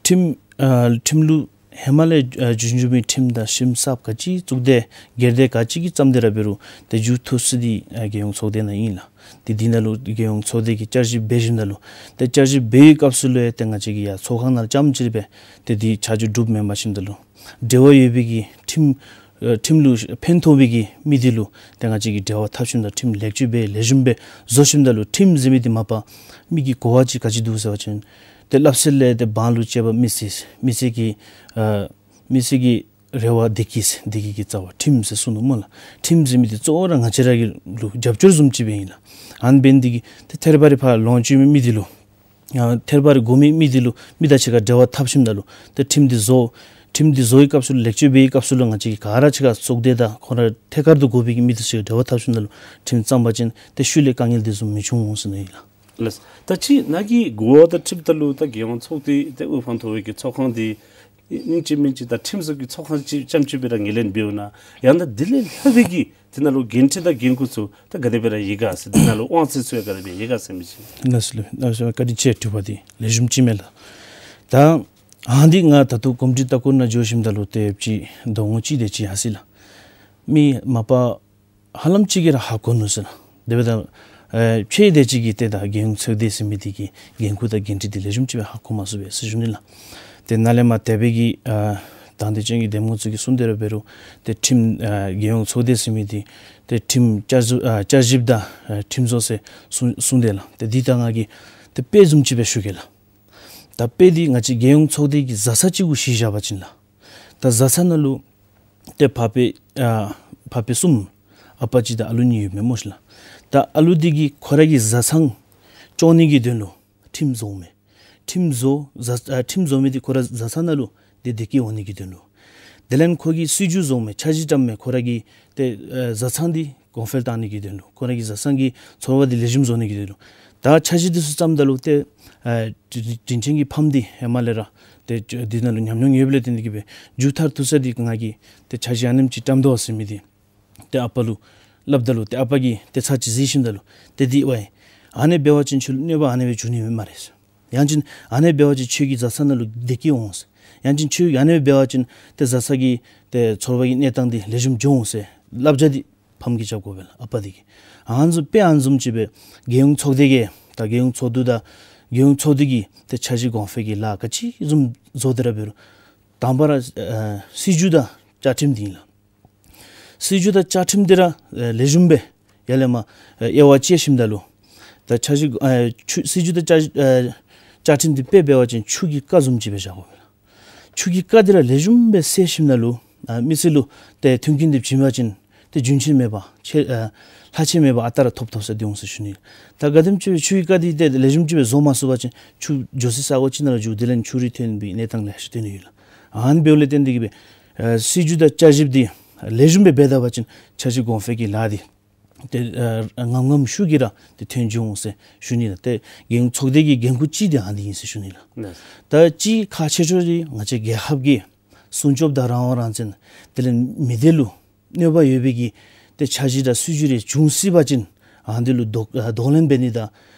ཁྲིམས་ ཨ་ཁྲིམས་ལུགས་ཧེ་མ་ལས་ཨ་རྒྱུན་བཞུགས་མི་ཁྲིམས་དང་ཁྲིམས་ཞིབ་ག་ཅི་བཙུགས་ཏེ་སྒེར་སྡེ་ག་ཅི་གིས་བརྩམས་ཏེ་ར་འབད་རུང་ཏེ་མཇུག་བསྡུ་ས་འདི་ཨ་རྒྱལ་ཡོངས་ཚོགས་སྡེ་ནང་ཨིན་ལགས། ཏེ་འདི་ནང་ལུ་རྒྱལ་ཡོངས་ཚོགས་སྡེ་གིས་བསྐྱར་ཞིབ་འབད་ཞིནམ་ད་ལུ་ཏེ་བསྐྱར་ཞིབ་འབད་བའི་སྐབས་སུ་ལུ་ཡང་ཏེ་ང་བཅས་ཀྱིས་ཡར་ཚོགས་ཁང་ནང་རྐྱངམ་ཅིག་སྦེ་ཏེ་འདི་ཆ་འཇོག་གྲུབ་མེན་པར་ཞིནམ་ད་ལུ་འབྲེལ་བ་ཡོད་པའི་གི་ཁྲིམས་ཨ་ཁྲིམས་ལུགས་ཕན་ཐོགས་པའི་གི་མི་འདི་ལུ་ཏེ་ང་བཅས་ཀྱིས་འབྲེལ་བ་འཐབ་ཞིནམ་ད་ཁྲིམས་ལེགས་བཅོས་འབད་ལེགས་ཤོམ་སྦེ་བཟོ་ཞིནམ་ད་ལུ་ཁྲིམས་ཟེར་མི་འདི་མ་པ་མི་གི་གོ་བ་ཅིག་ག་ཅི་འདུག་ཟེར་བ་ཅིན་ཏེ་སླབ་སྲོལ་ལས་ཏེ་འབངས་ལུ་གཅེས་པ་མི་སེར་མི་སེར་གྱི་ཨ་མི་སེར་གྱི་རེ་བ་བདེ་སྐྱིད་བདེ་སྐྱིད་ཀྱི་རྩ་བ་ཁྲིམས་ཟེར་གསུངས་ནུག་སྨོ་ལགས། ཁྲིམས་ཟེར་མི་འདི་གཙོ་བོ་ར་ང་བཅས་ར་གི་ལུ་རྒྱབ་སྐྱོར་བཟུམ་ཅིག་སྦེ་ཨིན་ལགས། ཨ་ནི་འབད་ནི་འདི་གིས་ཏེ་ཐད་རི་བ་རི་ཕར་ལོངས་སྤྱོད་མི་མི་འདི་ལུ་ཨ་ཐད་རི་བ་རི་དགོ་མི་མི་འདི་ལུ་མི་དང་གཅིག་ཁར་འབྲེལ་བ་འཐབ་ཞིནམ་ད་ལུ་ཏེ་ཁྲིམས་འདི་བཟོ་ཁྲིམས་འདི་བཟོ་བའི་སྐབས་སུ་ལུ་ལེགས་བཅོས་འབད་བའི་སྐབས་སུ་ལུ་ང་བཅས་ཀྱིས་ག་ར་གཅིག་ཁར་ཚོགས་སྡེ་དང་ཁོང་ར་ཐད་ཀར་དུ་དགོ་པའི་གི་མི་དང་གཅིག་ཁར་འབྲེལ་བ་འཐབ་ཞིནམ་ད་ལུ་ཁྲིམས་བརྩམས་པ་ཅིན་ཏེ་ཤུལ་ལས་དཀའ་ངལ་འདི་བཟུམ་མི་འབྱུང་འོང་ཟེར་ནི་ཨིན་ལགས། ལགས། ད་ཅི་ནཱ་གི་གོ་བ་དང་འཁྲིལཝ་ད་ལུ་ད་རྒྱལ་ཡོངས་ཚོགས་སྡེ་ཏེ་དབུ་འཕང་མཐོ་བའི་གི་ཚོགས་ཁང་འདི་སྙིང་རྗེ་མིན་ཅི་ད་ཁྲིམས་བཟོ་གི་ཚོགས་ཁང་ཅིག་རྐྱངམ་ཅིག་སྦེ་ར་ངོས་ལེན་འབདཝ་ན་ཡང་ན་དེ་ལས་ལྷག་པའི་གི་དེ་ནང་ལུ་འགན་འཁྲི་དང་འགན་ཁུར་ཚུ་ད་ག་དེ་སྦེ་ར་ཡོད་ག་ཟེར་དེ་ནང་ལུ་དབང་ཚད་ཚུ་ཡང་ག་དེ་སྦེ་ཡོད་ག་ཟེར་མི་ཅིག། ལགས་སོ་ལགས། ལགས་སོ། བཀའ་དྲིན་ཆེ། དྲི་བ་འདི་ལེགས་ཤོམ་ཅིག་མས་ལགས། ད་ཨ་ནི་ང་ད་ལྟོ་གོམས་འདྲིས་ལྟ་སྐོར་ནང་འགྱོ་ཞིནམ་ད་ལུ་ཏེ་ཅིག་དོགས་སློང་ཅིག་དེ་ཅིག་ཡར་སོ་ཡི་ལགས། མི་མ་པ་ཧ་ལམ་ཅིག་གིས་ར་ཧ་གོ་ནུག་ཟེར་ལགས། དེ་འབདཝ་ད་ཨེ་ཕྱེད་དེ་ཅིག་གིས་ཏེ་ད་རྒྱལ་ཡོངས་ཚོགས་སྡེ་ཟེར་མི་འདི་གི་འགན་ཁུར་དང་འགན་འཁྲི་འདི་ལེགས་ཤོམ་ཅིག་སྦེ་ཧ་གོ་མ་ཚུགས་པས་ཟེར་ཞུ་ནི་ལགས། ཏེ་ནཱ་ལས་མར་དེ་སྦེ་གི་ཨ་དང་འདོད་ཅན་གྱི་འདེམས་ངོ་ཚུ་གིས་གསུངས་ཏེ་ར་འབད་རུང་ཏེ་ཁྲིམས་ཨ་རྒྱལ་ཡོངས་ཚོགས་སྡེ་ཟེར་མི་འདི་ཏེ་ཁྲིམས་བསྐྱར་བཟོ་ཨ་བསྐྱར་ཞིབ་དང་ཨ་ཁྲིམས་བཟོ་ཟེར་གསུངས་གསུངས་ཏེ་ལགས། ཏེ་འདི་ད་ང་གིས་ཏེ་དཔེ་བཟུམ་ཅིག་སྦེ་ཞུ་གེ་ལགས། ད་དཔེ་འདི་ང་བཅས་རྒྱལ་ཡོངས་ཚོགས་སྡེ་གི་བཟའ་ཚང་ཅིག་གུ་གཞི་བཞག་པ་ཅིན་ལགས། ད་བཟའ་ཚང་ནང་ལུ་ཏེ་ཕ་དཔེ་ཨ་ཕ་དཔེ་གསུམ་ཨ་པ་གཅིག་དང་ཨ་ལུ་གཉིས་ཡོདཔ་མས་སྨོ་ཤི་ལགས། ད་ཨ་ལུ་འདི་གིས་ཁོ་ར་གི་བཟའ་ཚང་སྐྱོང་ནི་གི་དོན་ལུ་ཁྲིམས་བཟོཝ་མས། ཁྲིམས་བཟོ་བཟའ་ཨ་ཁྲིམས་བཟོ་མི་འདི་ཁོ་ར་བཟའ་ཚང་ནང་ལུ་ཏེ་བདེ་སྐྱིད་འོང་ནི་གི་དོན་ལུ། དེ་ལས་ཁོ་གིས་སྲིད་བྱུས་བཟོཝ་མས། འཆར་གཞི་བཀྲམ་མས། ཁོ་ར་གི་ཏེ་ཨ་བཟའ་ཚང་འདི་གོང་འཕེལ་བཏང་ནི་གི་དོན་ལུ། ཁོ་ར་གི་བཟའ་ཚང་གི་འཚོ་བ་འདི་ལེགས་ཤོམ་བཟོ་ནི་གི་དོན་ལུ། ད་འཆར་གཞི་འདི་ཚུ་བརྩམ་ད་ལུ་ཏེ་ཨ་དྲིན་དྲིན་ཅན་གྱི་ཕམ་འདི་ཧེ་མ་ལས་ར་ཏེ་འདི་ནང་ལུ་ཉམས་མྱོང་ཡོདཔ་ལས་བརྟེན་ཏེ་གིས་སྦེ་མཇུག་མཐར་ཐུག་ས་འདི་ང་གིས་ཏེ་འཆར་གཞི་ཨ་ནེམ་ཅིག་བཀྲམ་དོ་ཟེར་མི་འདི་ཏེ་ཨ་པ་ལུ་སླབ་ད་ལུ་ཏེ་ཨ་པ་གིས་ཏེ་ཚར་ཅིག་གཟིགས་ཞིནམ་ད་ལུ་ཏེ་འདི་ཝའི་ཨ་ནེ་འབད་བ་ཅིན་ཁྱོད་ལུ་གནོད་པ་ཨ་ནེ་སྦེ་འབྱུང་ནི་མས་སྨ་རེ་ཟེར། ཡང་ཅིན་ཨ་ནེ་འབད་བ་ཅིན་ཁྱོད་ཀྱི་བཟའ་ཚང་ནང་ལུ་བདེ་སྐྱིད་འོང་ཟེར། ཡང་ཅིན་ཁྱོད་ཨ་ནེ་འབད་བ་ཅིན་ཏེ་བཟའ་ཚང་གི་ཏེ་འཚོ་བ་གི་གནས་སྟངས་འདི་ལེགས་ཤོམ་འགྱོ་འོང་ཟེར་བསླབ་བྱ་འདི་ཕམ་གིས་རྐྱབ་དགོ་པས་ལགས་ཨ་པ་འདི་གིས། ཨ་ནི་བཟུམ་དཔེ་ཨ་ནི་བཟུམ་ཅིག་སྦེ་རྒྱལ་ཡོངས་ཚོགས་སྡེ་གིས་ད་རྒྱལ་ཡོངས་ཚོགས་འདུ་དང་རྒྱལ་ཡོངས་ཚོགས་སྡེ་གི་ཏེ་འཆར་གཞི་གོང་འཕེལ་གྱི་ལཱ་ག་ཅི་བཟུམ་བཟོ་སྟེ་ར་འབད་རུང་དང་པ་ར་ཨ་སྲིད་བྱུས་དང་བཅའ་ཁྲིམས་འདི་ཨིན་ལགས། སྲིད་བྱུས་དང་བཅའ་ཁྲིམས་འདི་ར་ཨེ་ལེགས་ཤོམ་སྦེ་ཡར་ལས་མར་ཨེ་དབྱེ་བ་དཔྱད་ཞིནམ་ད་ལུ་ད་འཆར་གཞི་ཨེ་ཆུ་སྲིད་བྱུས་དང་བཅའ་ཨེ་བཅའ་ཁྲིམས་འདི་དཔེ་འབད་བ་ཅིན་ཆུ་གི་རྐ་བཟུམ་ཅིག་སྦེ་བཞག་དགོ་པས་ལགས། ཆུ་གི་རྐ་འདི་ར་ལེགས་ཤོམ་སྦེ་བསལ་ཞིནམ་ད་ལུ་ཨ་མི་སེར་ལུ་ཏེ་མཐུན་རྐྱེན་འདི་བྱིན་པ་ཅིན་ཏེ་རྒྱུན་ཆད་མེད་པར་ཆད་ཨ་ལྷག་ཆད་མེད་པར་ཨ་རྟག་ར་ཐོབ་ཐོབ་ས་འདི་འོང་ཟེར་ཞུ་ནི། ད་ག་དེམ་ཅིག་སྦེ་ཆུ་གི་རྐ་འདི་ཏེ་ལེགས་ཤོམ་ཅིག་སྦེ་བཟོ་མ་ཚུགས་པ་ཅིན་ཆུ་འགྱོ་སའི་ས་གོ་ཅིག་ནང་ལུ་འགྱོ་དེ་ལས་ཆུ་རུད་ཐོན་པའི་གནས་སྟངས་ལེ་ཤ་ཐོན་ནི་ཡོད་ལགས། ཨ་ནི་འབདཝ་ལས་བརྟེན་ཏེ་གིས་སྦེ་ཨ་སྲིད་བྱུས་དང་བཅའ་ཁྲིམས་འདི་ལེགས་ཤོམ་སྦེ་འབད་ད་པ་ཅིན་འཆར་གཞི་གོང་འཕེལ་གྱི་ལཱ་འདི་ཏེ་ཨ་ངམ་ངམ་ཤུགས་ཀྱིས་ར་ཏེ་ཐོན་འགྱོ་འོང་ཟེར་ཞུ་ནི་ལགས། ཏེ་རྒྱལ་ཡོངས་ཚོགས་སྡེ་གི་འགན་ཁུར་ཅིག་འདི་ཨ་ནི་ཨིན་ཟེར་ཞུ་ནི་ལགས། ལགས། ད་ཅིག་ཁག་ཆེ་ཤོས་འདི་ང་བཅས་རྒྱལ་ཁབ་ཀྱི་སྲུང་སྐྱོབ་དང་རང་དབང་རང་བཙན་དེ་ལས་མི་སྡེ་ལུ་གནོད་པ་ཡོད་པའི་གི་ཏེ་འཆར་གཞི་དང་སྲིད་བྱུས་རེ་བྱུང་སྲིད་པ་ཅིན་ཨ་འདི་ལུ་གདོང་ཨ་གདོང་ལེན་འབད་ནི་དང་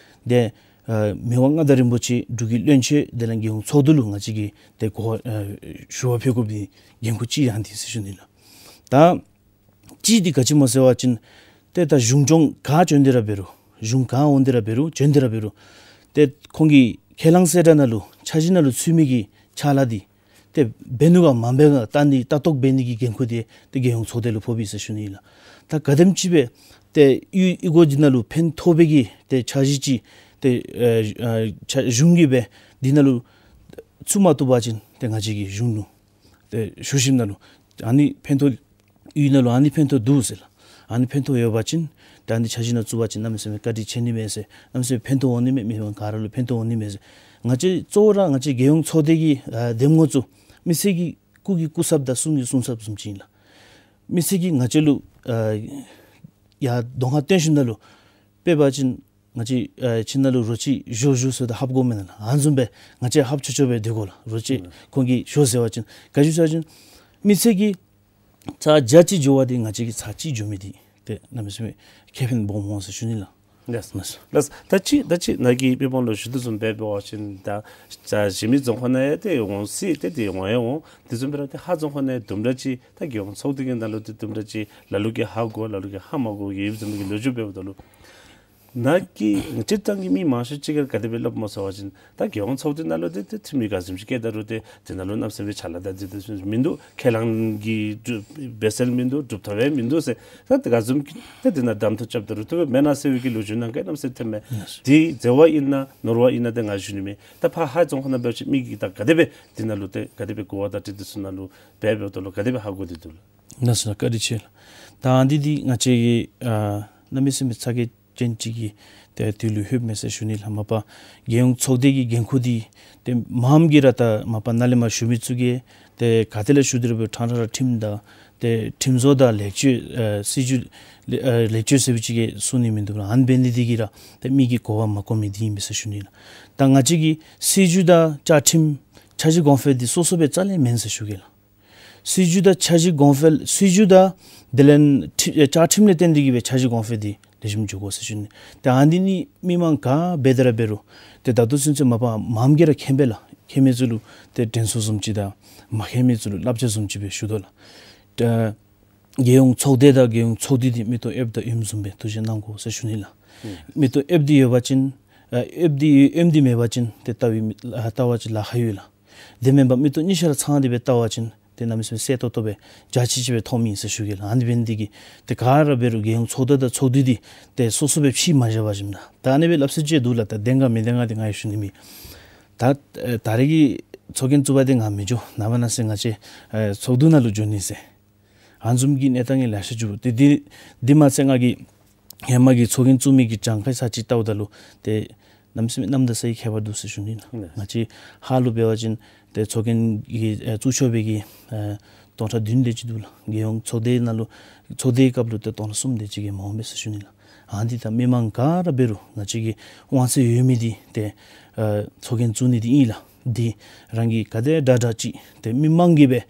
ཏེ་ཨ་མི་དབང་མངའ་བདག་རིན་པོ་ཆེ་འབྲུག་གི་བློན་ཆེན་དེ་ལས་རྒྱལ་ཡོངས་ཚོགས་འདུ་ལུ་ང་བཅས་ཀྱིས་ཏེ་གོ་ཨ་ཞུ་བ་ཕུལ་དགོ་པའི་འགན་ཁུར་ཅིག་ཨ་ནི་ཨིན་ཟེར་ཞུ་ནི་ལགས། ད་ཅིག་འདི་ག་ཅི་སྨོ་ཟེར་བ་ཅིན་ཏེ་ད་གཞུང་སྐྱོང་ག་བྱོན་ཏེ་ར་འབད་རུང་གཞུང་ག་འོང་སྟེ་ར་འབད་རུང་བྱོན་ཏེ་ར་འབད་རུང་ཏེ་ཁོང་གི་ཁས་བླངས་གསལ་བསྒྲགས་ནང་ལུ་འཆར་གཞི་ནང་ལུ་ཚུད་མི་གི་ཕྱག་ལཱ་འདི་ཏེ་འབད་ནུག་ག་མ་འབད་ག་ལྟ་ནི་ལྟ་རྟོག་འབད་ནི་གི་འགན་ཁུར་འདི་ཏེ་རྒྱལ་ཡོངས་ཚོགས་སྡེ་ལུ་ཕོག་པས་ཟེར་ཞུ་ནི་ལགས། ད་ག་དེམ་ཅིག་སྦེ་ཏེ་གཡུས་གཡུས་སྒོ་འདི་ནང་ལུ་ཕན་ཐོགས་པའི་གི་ཏེ་འཆར་གཞི་ཅིག་ཏེ་ཨ་ཨ་འཆར་གཞུང་གིས་སྦེ་འདི་ནང་ལུ་ཚུད་མ་བཏུབ་པ་ཅིན་ཏེ་ང་བཅས་ཀྱིས་གཞུང་ལུ་ཏེ་ཞུ་ཞིནམ་ད་ལུ་ཨ་ནི་ཕན་ཐོགས་གཡུས་ནང་ལུ་ཨ་ནི་ཕན་ཐོགས་འདུག་ཟེར་ལགས། ཨ་ནི་ཕན་ཐོགས་ཡོད་པ་ཅིན་ད་ཨ་ནི་འཆར་གཞི་ནང་བཙུགས་པ་ཅིན་གནམ་མེད་ས་མེད་བཀའ་དྲིན་ཆེ་ནི་མས་ཟེར། གནམ་མེད་ས་མེད་ཕན་ཐོགས་འོང་ནི་མས། མི་དབང་ག་ར་ལུ་ཕན་ཐོགས་འོང་ནི་མས་ཟེར། ང་བཅས་གཙོ་བོ་ར་ང་བཅས་རྒྱལ་ཡོངས་ཚོགས་སྡེ་གི་ཨ་འདེམས་ངོ་ཚུ་མི་སེར་གྱི་སྐུ་གི་སྐུ་ཚབ་དང་གསུང་གི་གསུང་ཚབ་བཟུམ་ཅིག་ཨིན་ལགས། མི་སེར་གྱིས་ང་བཅས་ལུ་ཨ་ཡར་གདོང་ཁར་སྟོན་ཞིནམ་ད་ལུ་དཔེ་འབད་བ་ཅིན་ང་བཅས་ཨ་ཁྱིམ་ནང་ལུ་རོ་ཁྱི་བཞོ་བཞོ་ཟེརཝ་ད་ཧབ་དགོ་མེན་ན་ལགས། ཨ་ནི་བཟུམ་སྦེ་ང་བཅས་ཧབ་ཆོག་ཆོག་སྦེ་སྡོད་དགོ་ལགས། རོ་ཁྱི་ཁོང་གིས་བཞོ་ཟེར་བ་ཅིན་ག་ཅི་ཟེར་བ་ཅིན་མི་སེར་གྱིས་ཚར་བརྒྱ་ཅིག་བཞོ་བ་འདི་ང་བཅས་ཀྱིས་ཚར་གཅིག་བཞོ་མི་འདི་ཏེ་གནམ་མེད་ས་མེད་ཁེ་ཕན་སྦོམ་འོང་ཟེར་ཞུ་ནི་ལགས། ལགས། ལགས། ད་ཅི་ད་ཅི་ནཱ་གིས་མི་མང་ལུ་ཞུ་དོ་བཟུམ་སྦེ་འབད་བ་ཅིན་ད་ད་གཞན་མི་རྫོང་ཁག་ནང་ཡང་ཏེ་འོང་སྲིད། ཏེ་ཏེ་འོང་ཡང་འོང་། དེ་བཟུམ་སྦེ་ར་ཏེ་ཧཱ་རྫོང་ཁག་ནང་ཡང་དུམ་གྲ་ཅིག་ད་རྒྱལ་ཡོངས་ཚོགས་སྡེ་གི་ནང་ལུ་ཏེ་དུམ་གྲ་ཅིག་ལ་ལུ་གིས་ཧ་གོ་ལ་ལུ་གིས་ཧ་མ་གོ་གི་ཡོདཔ་བཟུམ་གྱི་ལོ་རྒྱུས་འབདཝ་ད་ལུ་ནཱ་གིས་སྤྱིར་བཏང་གི་མི་མང་ཤོས་ཅིག་གིས་ག་དེ་སྦེ་སླབ་སྨོ་ཟེར་བ་ཅིན་ད་རྒྱལ་ཡོངས་ཚོགས་སྡེ་ནང་ལུ་ཏེ་ཏེ་འཐུས་མི་ག་བཟུམ་ཅིག་བསྐོ་ད་རུང་ཏེ་དེ་ནང་ལུ་གནམ་མེད་ས་མེད་ཕྱག་ལཱ་དང་དེ་དེ་ཚུ་མིན་འདུག། ཁས་བླངས་ཀྱི་འབད་སྲོལ་མིན་འདུག། སྒྲུབ་ཐོབ་ཡང་མིན་འདུག་ཟེར། ད་དེ་ག་བཟུམ་གྱི་ད་དེ་ནང་གདམ་འཐུ་རྐྱབ་ད་རུང་ཐུབ་མེན་ན་ཟེར་བའི་གི་ལོ་རྒྱུས་ནང་ག་གནམ་མེད་ས་མེད་ཐོནམ་མས། དེ་མཛེས་པ་ཨིན་ན་ནོར་བ་ཨིན་ན་ཏེ་ང་ཞུ་ནི་མེད། ད་ཕར་ཧཱ་རྫོང་ཁག་ནང་འབད་བ་ཅིན་མི་གིས་ད་ག་དེ་སྦེ་དེ་ནང་ལུ་ཏེ་ག་དེ་སྦེ་གོ་བ་དང་ཏེ་དེ་ཚུ་ནང་ལུ་འབད་འབདཝ་ད་ལུ་ག་དེ་སྦེ་ཧ་གོ་སྟེ་འདུག་ལགས། ལགས་སོ་ལགས། བཀའ་དྲིན་ཆེ་ལགས། ད་ཨ་ནི་འདི་ང་བཅས་ཀྱིས་ཨ་གནམ་མེད་ས་མེད་ཚ་གྱང་ཅན་ཅིག་གི་ཏེ་དུས་ལུ་ལྷོདཔ་མས་ཟེར་ཞུ་ནི་ལགས། མ་པ་རྒྱལ་ཡོངས་ཚོགས་སྡེ་གི་འགན་ཁུར་འདི་ཏེ་མངམ་གིས་ར་ད་མ་པ་ནཱ་ལས་མར་ཞུ་མི་ཚུ་གིས་ཏེ་ག་ཏེ་ལས་ཞུ་སྟེ་ར་འབད་ཁྲང་ཁྲ་ར་ཁྲིམས་དང་ཏེ་ཁྲིམས་བཟོ་དང་ལེགས་བཅོས་ཨ་སྲིད་བྱུས་ལེ་ཨ་ལེགས་བཅོས་ཟེར་བ་ཅིན་གསུང་ནི་མིན་འདུག་ལགས། ཨ་ནི་འབད་ནི་འདི་གིས་ར་ཏེ་མི་གིས་གོ་བ་མ་གོ་མི་འདི་ཨིན་པས་ཟེར་ཞུ་ནི་ལགས། ད་ང་བཅས་ཀྱི་སྲིད་བྱུས་དང་བཅའ་ཁྲིམས་འཆར་གཞི་གོང་འཕེལ་འདི་སོ་སོ་སྦེ་རྩ་ལས་མེན་ཟེར་ཞུ་གེ་ལགས། སྲིད་བྱུས་དང་འཆར་གཞི་གོང་འཕེལ་སྲིད་བྱུས་དང་དེ་ལས་ཁྲི་ཨེ་བཅའ་ཁྲིམས་ལས་བརྟེན་ཏེ་གིས་སྦེ་འཆར་གཞི་གོང་འཕེལ་འདི་ལེགས་ཤོམ་འགྱོ་དགོ་ཟེར་ཞུ་ནི། ཏེ་ཨ་ནི་འདི་ནི་མི་མང་ག་འབད་དེ་ར་འབད་རུང་ཏེ་ད་ལྟོ་ཚུན་ཚོད་མ་པ་མངམ་གིས་ར་མཁྱེན་པས་ལགས། མཁྱེན་མི་ཚུ་ལུ་ཏེ་དྲན་གསོ་བཟུམ་ཅིག་དང་མ་མཁྱེན་མི་ཚུ་ལུ་བསླབ་བྱ་བཟུམ་ཅིག་སྦེ་ཞུ་དོ་ལགས། ཏེ་རྒྱལ་ཡོངས་ཚོགས་སྡེ་དང་རྒྱལ་ཡོངས་ཚོགས་འདུ་འདི་མིག་ཏོ་ཨེབ་དང་ཨེམ་བཟུམ་སྦེ་ཐུགས་རྗེ་གནང་དགོ་ཟེར་ཞུ་ནི་ལགས། མིག་ཏོ་ཨེབ་འདི་ཡོད་པ་ཅིན་ཨ་ཨེབ་འདི་ཨེམ་འདི་མེད་པ་ཅིན་ཏེ་ལྟ་བའི་མི་ལྟ་བ་ཅིན་ལཱ་ཁག་ཡོད་ལགས། དེ་མེན་པར་མིག་ཏོ་གཉིས་ཆ་ར་ཚང་སྟེ་སྦེ་ལྟ་བ་ཅིན་ཏེ་གནམ་མེད་ས་མེད་གསལ་ཏོག་ཏོ་སྦེ་འཇའ་ཆི་ཆི་སྦེ་མཐོངམ་ཨིན་ཟེར་ཞུ་གེ་ལགས། ཨ་ནི་འབད་ནི་འདི་གིས་ཏེ་ག་ར་འབད་རུང་རྒྱལ་ཡོངས་ཚོགས་སྡེ་དང་ཚོགས་འདུ་འདི་ཏེ་སོ་སོ་སྦེ་ཕྱེ་མ་བཞག་པ་ཅིན་ད་ད་ཨ་ནི་སྦེ་སླབ་ས་ཅིག་འདུག་ལགས། ད་བདེན་ག་མི་བདེན་ག་འདི་ང་ཡང་ཞུ་ནི་མེད། ད་ཨེ་ད་རེས་ཀྱི་ཚོགས་རྒྱན་བཙུགས་པ་འདི་ང་མི་འགྱོ། ནངས་པ་གནངས་ཚེ་ང་བཅས་ཨེ་ཚོགས་འདུ་ནང་ལུ་འགྱོ་ནི་ཟེར། ཨ་ནི་བཟུམ་གྱི་གནས་སྟངས་ལེ་ཤ་འགྱོ། ཏེ་འདི་འདི་མ་ཚད་ང་གིས་ཧེ་མ་གི་ཚོགས་རྒྱན་བཙུགས་མི་གི་གྱངས་ཁ་ཚར་ཅིག་བལྟཝ་ད་ལུ་ཏེ་གནམ་མེད་ས་མེད་གནམ་དང་ས་གི་ཁྱད་པར་འདུག་ཟེར་ཞུ་ནི་ལགས། ང་བཅས་ཧཱ་ལུ་འབད་བ་ཅིན་ཏེ་ཚོགས་རྒྱན་གྱི་ཨེ་བཙུགས་ཆོག་པའི་གི་ཨེ་སྟོང་ཕྲག་བདུན་དེ་ཅིག་འདུག་ལགས། རྒྱལ་ཡོངས་ཚོགས་སྡེ་ནང་ལུ་ཚོགས་སྡེའི་སྐབས་ལུ་ཏེ་སྟོང་ཕྲག་གསུམ་དེ་ཅིག་གིས་མ་འོངམ་མས་ཟེར་ཞུ་ནི་ལགས། ཨ་ནི་འདི་ད་མི་མང་ག་ར་འབད་རུང་ང་བཅས་ཀྱི་དབང་ཚད་ཡོད་མི་འདི་ཏེ་ཨ་ཚོགས་རྒྱན་བཙུགས་ནི་འདི་ཨིན་ལགས། འདི་རང་གིས་ག་དེ་དྲག་དྲག་ཅིག་ཏེ་མི་མང་གིས་སྦེ་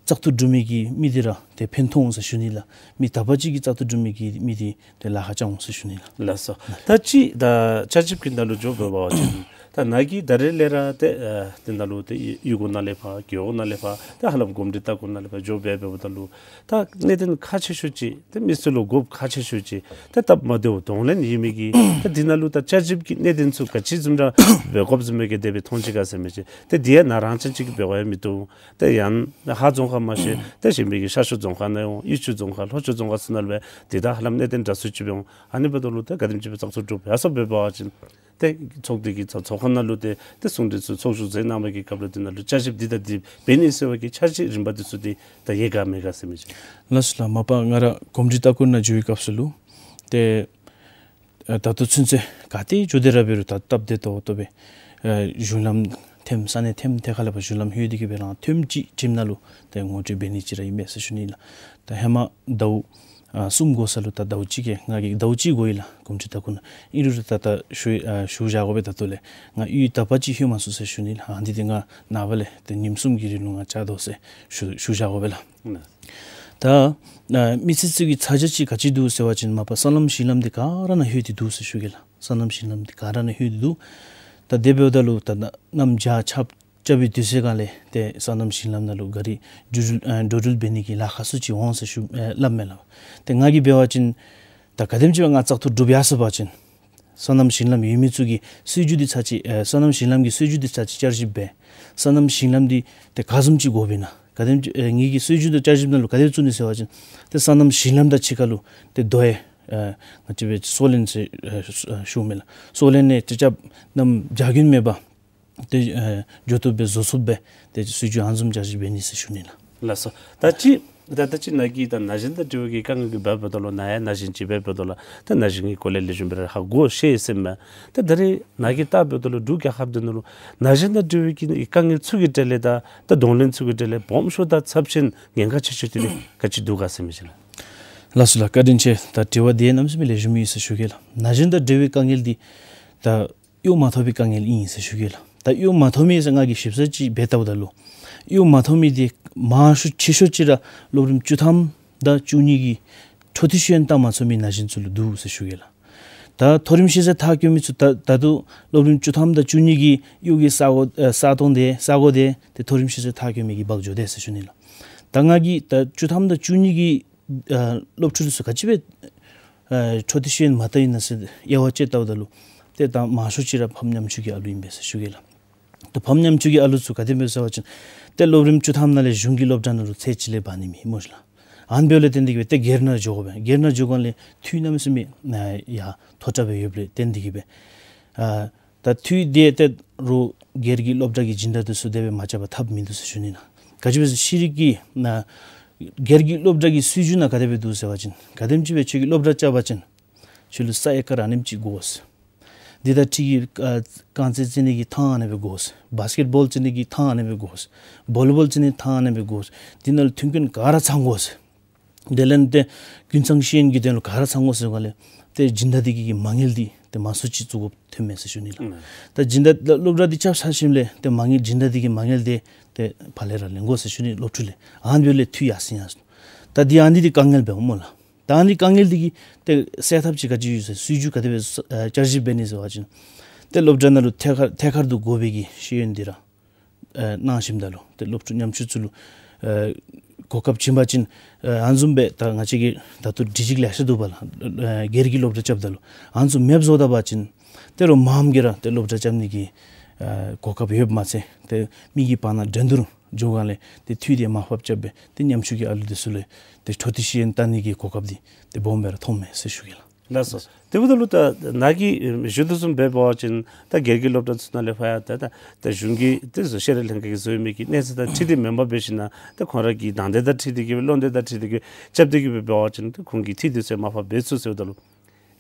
བཙག་འཐུ་གྲུབ་མི་གི་མི་འདི་ར་ཏེ་ཕན་ཐོགས་འོང་ཟེར་ཞུ་ནི་ལགས། མི་དག་པ་ཅིག་གིས་བཙག་འཐུ་གྲུབ་མི་གི་མི་འདི་ཏེ་ལཱ་ཁག་རྐྱབ་འོང་ཟེར་ཞུ་ནི་ལགས། ལགས་སོ། ད་ཅི་ད་བཅའ་ཁྲིམས་ཀྱི་ནང་ལུ་འགྱོ་འབད་བ་ཅིན་ད་ནཱ་གིས་ད་རེས་ལས་ར་ཏེ་ཨ་དེ་ནང་ལུ་ཏེ་གཡུས་སྒོ་ནང་ལས་ཕར་རྒེད་འོག་ནང་ལས་ཕར་ཏེ་ཧ་ལམ་གོམས་འདྲིས་ལྟ་སྐོར་ནང་ལས་ཕར་འགྱོ་འབད་འབདཝ་ད་ལུ་ད་གནད་དོན་ཁག་ཆེ་ཤོས་ཅིག་ཏེ་མི་སེར་ལུ་དགོཔ་ཁག་ཆེ་ཤོས་ཅིག་ཏེ་སྟབས་མ་བདེཝ་གདོང་ལེན་ཡོད་མི་གི་ཏེ་འདི་ནང་ལུ་ད་བཅའ་ཁྲིམས་ཀྱི་གནད་དོན་ཚུ་ག་ཅི་བཟུམ་ར་འབད་དགོཔ་བཟུམ་མའི་གི་དེ་སྦེ་མཐོང་ཅི་ག་ཟེར་མི་ཅིག་ཏེ་འདི་ཡང་ནཱ་རང་ཅན་ཅིག་གིས་འབད་བ་ཡང་མིན་འདུག། ཏེ་ཡང་ཧཱ་རྫོང་ཁག་མ་ཤེས་ཏེ་གཞན་མི་གི་ཤར་ཕྱོགས་རྫོང་ཁག་ནང་ཡང་དབྱིད་ཕྱུག་རྫོང་ཁག་ལྷོ་ཕྱོགས་རྫོང་ཁག་ཚུ་ནང་ལུ་འབད་འདི་ད་ཧ་ལམ་གནད་དོན་འདྲ་སུ་ཅིག་འབད་འོང་། ཨ་ནི་འབདཝ་ད་ལུ་ཏེ་ག་དེམ་ཅིག་སྦེ་བཙག་འཐུ་གྲུབ་ཡར་སོང་འབད་བ་ཅིན་ཏེ་ཚོགས་སྡེ་གི་ཚོགས་ཚོགས་ཁང་ནང་ལུ་ཏེ་ཏེ་གསུང་གྲོས་ཚུ་ཚོགས་ཞུགས་མཛད་གནང་བའི་གི་སྐབས་ལུ་འདི་ནང་ལུ་བཅའ་ཁྲིམས་འདི་དང་འདི་འབད་ནི་ཟེར་བའི་གི་འཆར་གཞི་རིམ་པ་འདི་ཚུ་འདི་ད་ཡོད་ག་མེད་ག་ཟེར་མི་ཅིག། ལགས་སོ་ལགས། མ་པ་ང་ར་གོམས་འདྲིས་ལྟ་སྐོར་ནང་འགྱོ་བའི་སྐབས་སུ་ལུ་ཏེ་ཨ་ད་ལྟོ་ཚུན་ཚོད་ག་ཏེ་འགྱོ་སྟེ་ར་འབད་རུང་ད་སྟབས་བདེ་ཏོག་ཏོ་སྦེ་ཨ་གཞུང་ལམ་ཐེམ་ས་གནས་ཐེམ་ཐད་ཁ་ལས་ཕར་གཞུང་ལམ་ལྷོད་དེ་གིས་སྦེ་རང་ཐེངས་ཅིག་ཁྲིམས་ནང་ལུ་ཏེ་ངོ་སྤྲོད་འབད་ནི་ཅིག་ར་ཨིན་མས་ཟེར་ཞུ་ནི་ལགས། ད་ཧེ་མ་ཟླཝ་ཨ་གསུམ་འགོར་ས་ལུ་ད་ཟླཝ་གཅིག་གིས་ང་གིས་ཟླཝ་གཅིག་འགོར་ཡི་ལགས། གོམས་འདྲིས་ལྟ་སྐོར་ནང་ཨིན་རུང་ར་ད་ད་ཞུ་ཨ་ཞུ་བཞག་དགོ་པས། ད་ལྟོ་ལས་ང་གཡུས་དག་པ་ཅིག་ལྷོད་མ་ཚུགས་ཟེར་ཞུ་ནི་ལགས། ཨ་འདི་འདི་ང་ནངས་པ་ལས་ཏེ་ཉིནམ་གསུམ་གྱི་རིང་ལུ་ང་བཅར་དོ་ཟེར་ཞུ་ཞུ་བཞག་དགོ་པས་ལགས། ད་ཨ་མི་སེར་ཚུ་གི་ཚ་གྱང་ཅིག་ག་ཅི་འདུག་ཟེར་བ་ཅིན་མ་པ་སོ་ནམ་ཞིང་ལམ་འདི་ག་ར་ནང་ལྷོད་དེ་འདུག་ཟེར་ཞུ་གེ་ལགས། སོ་ནམ་ཞིང་ལམ་འདི་ག་ར་ནང་ལྷོད་དེ་འདུག། ད་དེ་འབདཝ་ད་ལུ་ད་ནམ་བྱཱར་ཆརཔ་རྐྱབ་པའི་དུས་ཚོད་སྒང་ལས་ཏེ་སོ་ནམ་ཞིང་ལམ་ནང་ལུ་ག་རི་འགྲོ་འགྲུལ་ཨ་འགྲོ་འགྲུལ་འབད་ནི་གི་ལཱ་ཁག་ཚུ་ཅིག་འོང་ཟེར་ཞུ་ཨ་སླབ་མས་ལགས། ཏེ་ང་གིས་འབད་བ་ཅིན་ད་ག་དེམ་ཅིག་སྦེ་ང་བཙག་འཐུ་གྲུབ་ཡར་སོང་པ་ཅིན་སོ་ནམ་ཞིང་ལམ་ཡོད་མི་ཚུ་གི་སྲིད་བྱུས་འདི་ཚར་ཅིག་ཨེ་སོ་ནམ་ཞིང་ལམ་གྱི་སྲིད་བྱུས་འདི་ཚར་ཅིག་བསྐྱར་ཞིབ་འབད། སོ་ནམ་ཞིང་ལམ་འདི་ཏེ་ག་བཟུམ་ཅིག་དགོཔ་ཨིན་ན་ག་དེམ་ཅིག་ཨེ་ངེ་གི་སྲིད་བྱུས་དང་བསྐྱར་ཞིབ་ནང་ལུ་ག་དེ་བཙུགས་ནི་ཟེར་བ་ཅིན་ཏེ་སོ་ནམ་ཞིང་ལམ་དང་གཅིག་ཁར་ལུ་ཏེ་རྡོ་ཡང་ཨེ་ང་བཅས་འབད་སོ་ལེན་ཟེར་ཨེ་ཞུ་ཨེ་ཞུཝ་མས་ལགས། སོ་ལེན་ནང་ཏེ་རྐྱབ་གནམ་བྱཱར་རྒྱུན་མེད་པར་ཏེ་ཨེ་འགྱོ་བཏུབ་སྦེ་བཟོ་ཚུགསཔ་སྦེ་ཏེ་སྲིད་བྱུས་ཨ་ནི་བཟུམ་བསྐྱར་ཞིབ་འབད་ནི་ཟེར་ཞུ་ནི་ལགས། ལགས་སོ། ད་ཅི་ད་ད་ཅི་ནཱ་གིས་ད་ན་གཞོན་དང་འབྲེལ་བའི་གི་དཀའ་ངལ་གྱི་འབད་འབདཝ་ད་ལུ་ནཱ་ཡང་ན་གཞོན་ཅིག་འབད་འབདཝ་ད་ལུ་ད་ན་གཞོན་གྱི་སྐོར་ལས་ལེགས་ཤོམ་སྦེ་ར་ཧ་གོ་ཤེས་ཟེར་མས། ད་ད་རེས་ནཱ་གིས་བལྟ་འབདཝ་ད་ལུ་འབྲུག་རྒྱལ་ཁབ་འདི་ནང་ལུ་ན་གཞོན་དང་འབྲེལ་བའི་གི་དཀའ་ངལ་ཚུ་གི་གྲས་ལས་ད་ད་གདོང་ལེན་ཚུ་གི་གྲས་ལས་སྦོམ་ཤོས་དང་ཚབས་ཆེན་ཉེན་ཁ་ཆེ་ཤོས་དེ་ནི་ག་ཅི་འདུག་ག་ཟེར་མི་ཅིག་ལགས། ལགས་སོ་ལགས། བཀའ་དྲིན་ཆེ། ད་དྲི་བ་འདི་གནམ་མེད་ས་མེད་ལེགས་ཤོམ་ཨིན་ཟེར་ཞུ་གེ་ལགས། ན་གཞོན་དང་འབྲེལ་བའི་དཀའ་ངལ་འདི་ད་གཡོག་མ་ཐོབ་པའི་དཀའ་ངལ་ཨིན་ཟེར་ཞུ་གེ་ལགས། ད་གཡོག་མ་ཐོབ་མི་ཟེར་ང་གིས་ཞིབ་ཚགས་ཅིག་འབད་བལྟཝ་ད་ལུ་གཡོག་མ་ཐོབ་མི་འདི་མང་ཤོས་ཆེ་ཤོས་ཅིག་ར་སློབ་རིམ་བཅུ་ཐམ་དང་བཅུ་གཉིས་ཀྱི་འཕྲོ་མཐུད་ཤེས་ཡོན་བཏང་མ་ཚུགས་མི་ན་གཞོན་ཚུ་ལུ་འདུག་ཟེར་ཞུ་གེ་ལགས། ད་མཐོ་རིམ་ཤེས་ཚད་མཐར་འཁྱོལ་མི་ཚུ་ད་ད་ལྟོ་སློབ་རིམ་བཅུ་ཐམ་དང་བཅུ་གཉིས་ཀྱི་གཡོག་གི་ས་གོ་ཨ་ས་སྟོང་དེ་ས་གོ་དེ་ཏེ་མཐོ་རིམ་ཤེས་ཚད་མཐར་འཁྱོལ་མི་གིས་འབག་འགྱོ་དེས་ཟེར་ཞུ་ནི་ལགས། ད་ང་གིས་ད་བཅུ་ཐམ་དང་བཅུ་གཉིས་ཀྱི་ཨ་སློབ་ཕྲུག་ཚུ་ག་ཅི་སྦེ་ཨ་འཕྲོ་མཐུད་ཤེས་ཡོན་མ་བཏང་ཡི་ན་ཟེར་དབྱེ་བ་དཔྱད་བལྟཝ་ད་ལུ་ཏེ་ད་མང་ཤོས་ཅིག་ར་ཕམ་ཉམ་ཆུང་གི་ཨ་ལུ་ཨིན་པས་ཟེར་ཞུ་གེ་ལགས། ད་ཕམ་ཉམ་ཆུང་གི་ཨ་ལུ་ཚུ་ག་དེ་སྦེ་ཟེར་བ་ཅིན་ཏེ་སློབ་རིམ་བཅུ་ཐམ་ནང་ལས་གཞུང་གི་སློབ་གྲྭ་ནང་ལུ་ཚད་ཅིག་ལས་འབག་ནི་མེད་སྨོ་ཤི་ལགས། ཨ་ནི་འབདཝ་ལས་བརྟེན་ཏེ་གིས་སྦེ་ཏེ་སྒེར་ནང་འགྱོ་དགོ་པས། སྒེར་ནང་འགྱོ་སྒང་ལས་འཐུས་གནམ་མེད་ས་མེད་ཨ་ཡར་མཐོ་དྲགས་སྦེ་ཡོདཔ་ལས་བརྟེན་ཏེ་གིས་སྦེ་ཨ་ད་འཐུས་དེ་ཏེ་རོགས་སྒེར་གྱི་སློབ་གྲྭ་གི་སྦྱིན་བདག་འདི་ཚུ་དེ་སྦེ་མ་རྐྱབ་པར་ཐབས་མིན་འདུག་ཟེར་ཞུ་ནི་ལགས། ག་ཅི་སྦེ་ཟེར་ཤེས་རིག་གི་ཨ་སྒེར་གྱི་སློབ་གྲྭ་གི་སྲིད་བྱུས་ནང་ག་དེ་སྦེ་འདུག་ཟེར་བ་ཅིན་ག་དེམ་ཅིག་སྦེ་ཁྱོད་ཀྱིས་སློབ་གྲྭ་རྐྱབ་པ་ཅིན་ཁྱོད་ལུ་ས་ཨེ་ཀར་ཨ་ནེམ་ཅིག་དགོ་ཟེར། འདི་དང་འཁྲིལ་གྱི་ཨ་རྐང་རྩེད་རྩེ་ནི་གི་ཐང་ཨ་ནེ་སྦེ་དགོ་ཟེར། བཱསི་ཀེཊ་བཱོལ་རྩེ་ནི་གི་ཐང་ཨ་ནེ་སྦེ་དགོ་ཟེར། བོ་ལི་བཱོལ་རྩེ་ནི་ཐང་ཨ་ནེ་སྦེ་དགོ་ཟེར། འདི་ནང་ལུ་མཐུན་རྐྱེན་ག་ར་ཚང་དགོ་ཟེར། དེ་ལས་ཏེ་ཀུན་ཚང་ཤེས་ཡོན་གྱི་དོན་ལུ་ག་ར་ཚང་དགོ་ཟེར་སྒང་ལས་ཏེ་སྦྱིན་བདག་འདི་གི་མ་དངུལ་འདི་ཏེ་མང་སུ་ཅིག་བཙུགས་དགོཔ་ཐོནམ་མས་ཟེར་ཞུ་ནི་ལགས། ཨུམ། ད་སྦྱིན་བདག་སློབ་གྲྭ་འདི་རྐྱབ་ཚར་ཞིནམ་ལས་ཏེ་མ་དངུལ་སྦྱིན་བདག་འདི་གི་མ་དངུལ་འདི་ཏེ་ཕར་ལས་ར་ལེན་དགོ་ཟེར་ཞུ་ནི། སློབ་ཕྲུག་ལས་ཨ་ནི་འབདཝ་ལས་འཐུས་ཡར་སེང་ཡར་སོང་། ད་འདི་ཨ་ནི་འདི་དཀའ་ངལ་འབདཝ་སྨོ་ལགས། ད་ཨ་ནི་དཀའ་ངལ་འདི་གི་ཏེ་སེལ་ཐབས་ཅིག་ག་ཅི་ཡོད་ཟེར་སྲིད་བྱུས་ག་དེ་སྦེ་ཨ་བསྐྱར་ཞིབ་འབད་ནི་ཟེར་བ་ཅིན་ཏེ་སློབ་གྲྭ་ནང་ལུ་ཐད་ཀར་ཐད་ཀར་དུ་དགོ་པའི་གི་ཤེས་ཡོན་འདི་ར་ཨ་གནང་ཞིནམ་ད་ལུ་ཏེ་སློབ་ཕྲུག་ཉམ་ཆུང་ཚུ་ལུ་ཨ་གོ་སྐབས་བྱིན་པ་ཅིན་ཨ་ཨ་ནི་བཟུམ་སྦེ་ད་ང་བཅས་ཀྱི་ད་ལྟོ་སྒྲིག་གཞི་ལེ་ཤ་འདུག་པ་ལགས། ཨ་སྒེར་གྱི་སློབ་གྲྭ་རྐྱབ་ད་ལུ་ཨ་ནི་ཚུ་མེདཔ་བཟོ་ད་པ་ཅིན་ཏེ་རོགས་མངམ་གིས་ར་ཏེ་སློབ་གྲྭ་རྐྱབ་ནི་གི་ཨ་གོ་སྐབས་ཡོདཔ་མ་ཚད་ཏེ་མི་གི་བར་ན་འགྲན་བསྡུར་འགྱོ་སྒང་ལས་ཏེ་འཐུས་དེ་མར་ཕབ་རྐྱབ་སྦེ་ཏེ་ཉམ་ཆུང་གི་ཨ་ལུ་འདི་ཚུ་ལུ་ཏེ་འཕྲོ་མཐུད་ཤེས་ཡོན་བཏང་ནི་གི་གོ་སྐབས་འདི་ཏེ་སྦོམ་སྦེ་ར་ཐོབ་མས་ཟེར་ཞུ་གེ་ལགས། ལགས་སོ། དེ་འབདཝ་ད་ལུ་ད་ནཱ་གིས་ཞུ་དོ་བཟུམ་སྦེ་འབད་བ་ཅིན་ད་སྒེར་གྱི་སློབ་གྲྭ་ཚུ་ནང་ལས་ཕར་ཡང་ད་ད་ད་གཞུང་གི་དེ་བཟོ་ཤེས་རིག་ལྷན་ཁག་གིས་བཟོ་མི་གི་གནས་ཚད་དང་འཁྲིལ་ཏེ་མེན་པར་འབད་ཞིན་ན་ད་ཁོང་ར་གི་དང་འདོད་དང་འཁྲིལ་ཏེ་གིས་སྦེ་བློ་འདོད་དང་འཁྲིལ་ཏེ་གིས་རྐྱབ་སྟེ་གིས་སྦེ་འབད་བ་ཅིན་ད་ཁོང་གི་འཐུས་འདི་ཚུ་མར་ཕབ་འབད་ཚུགས་ཟེརཝ་ད་ལུ་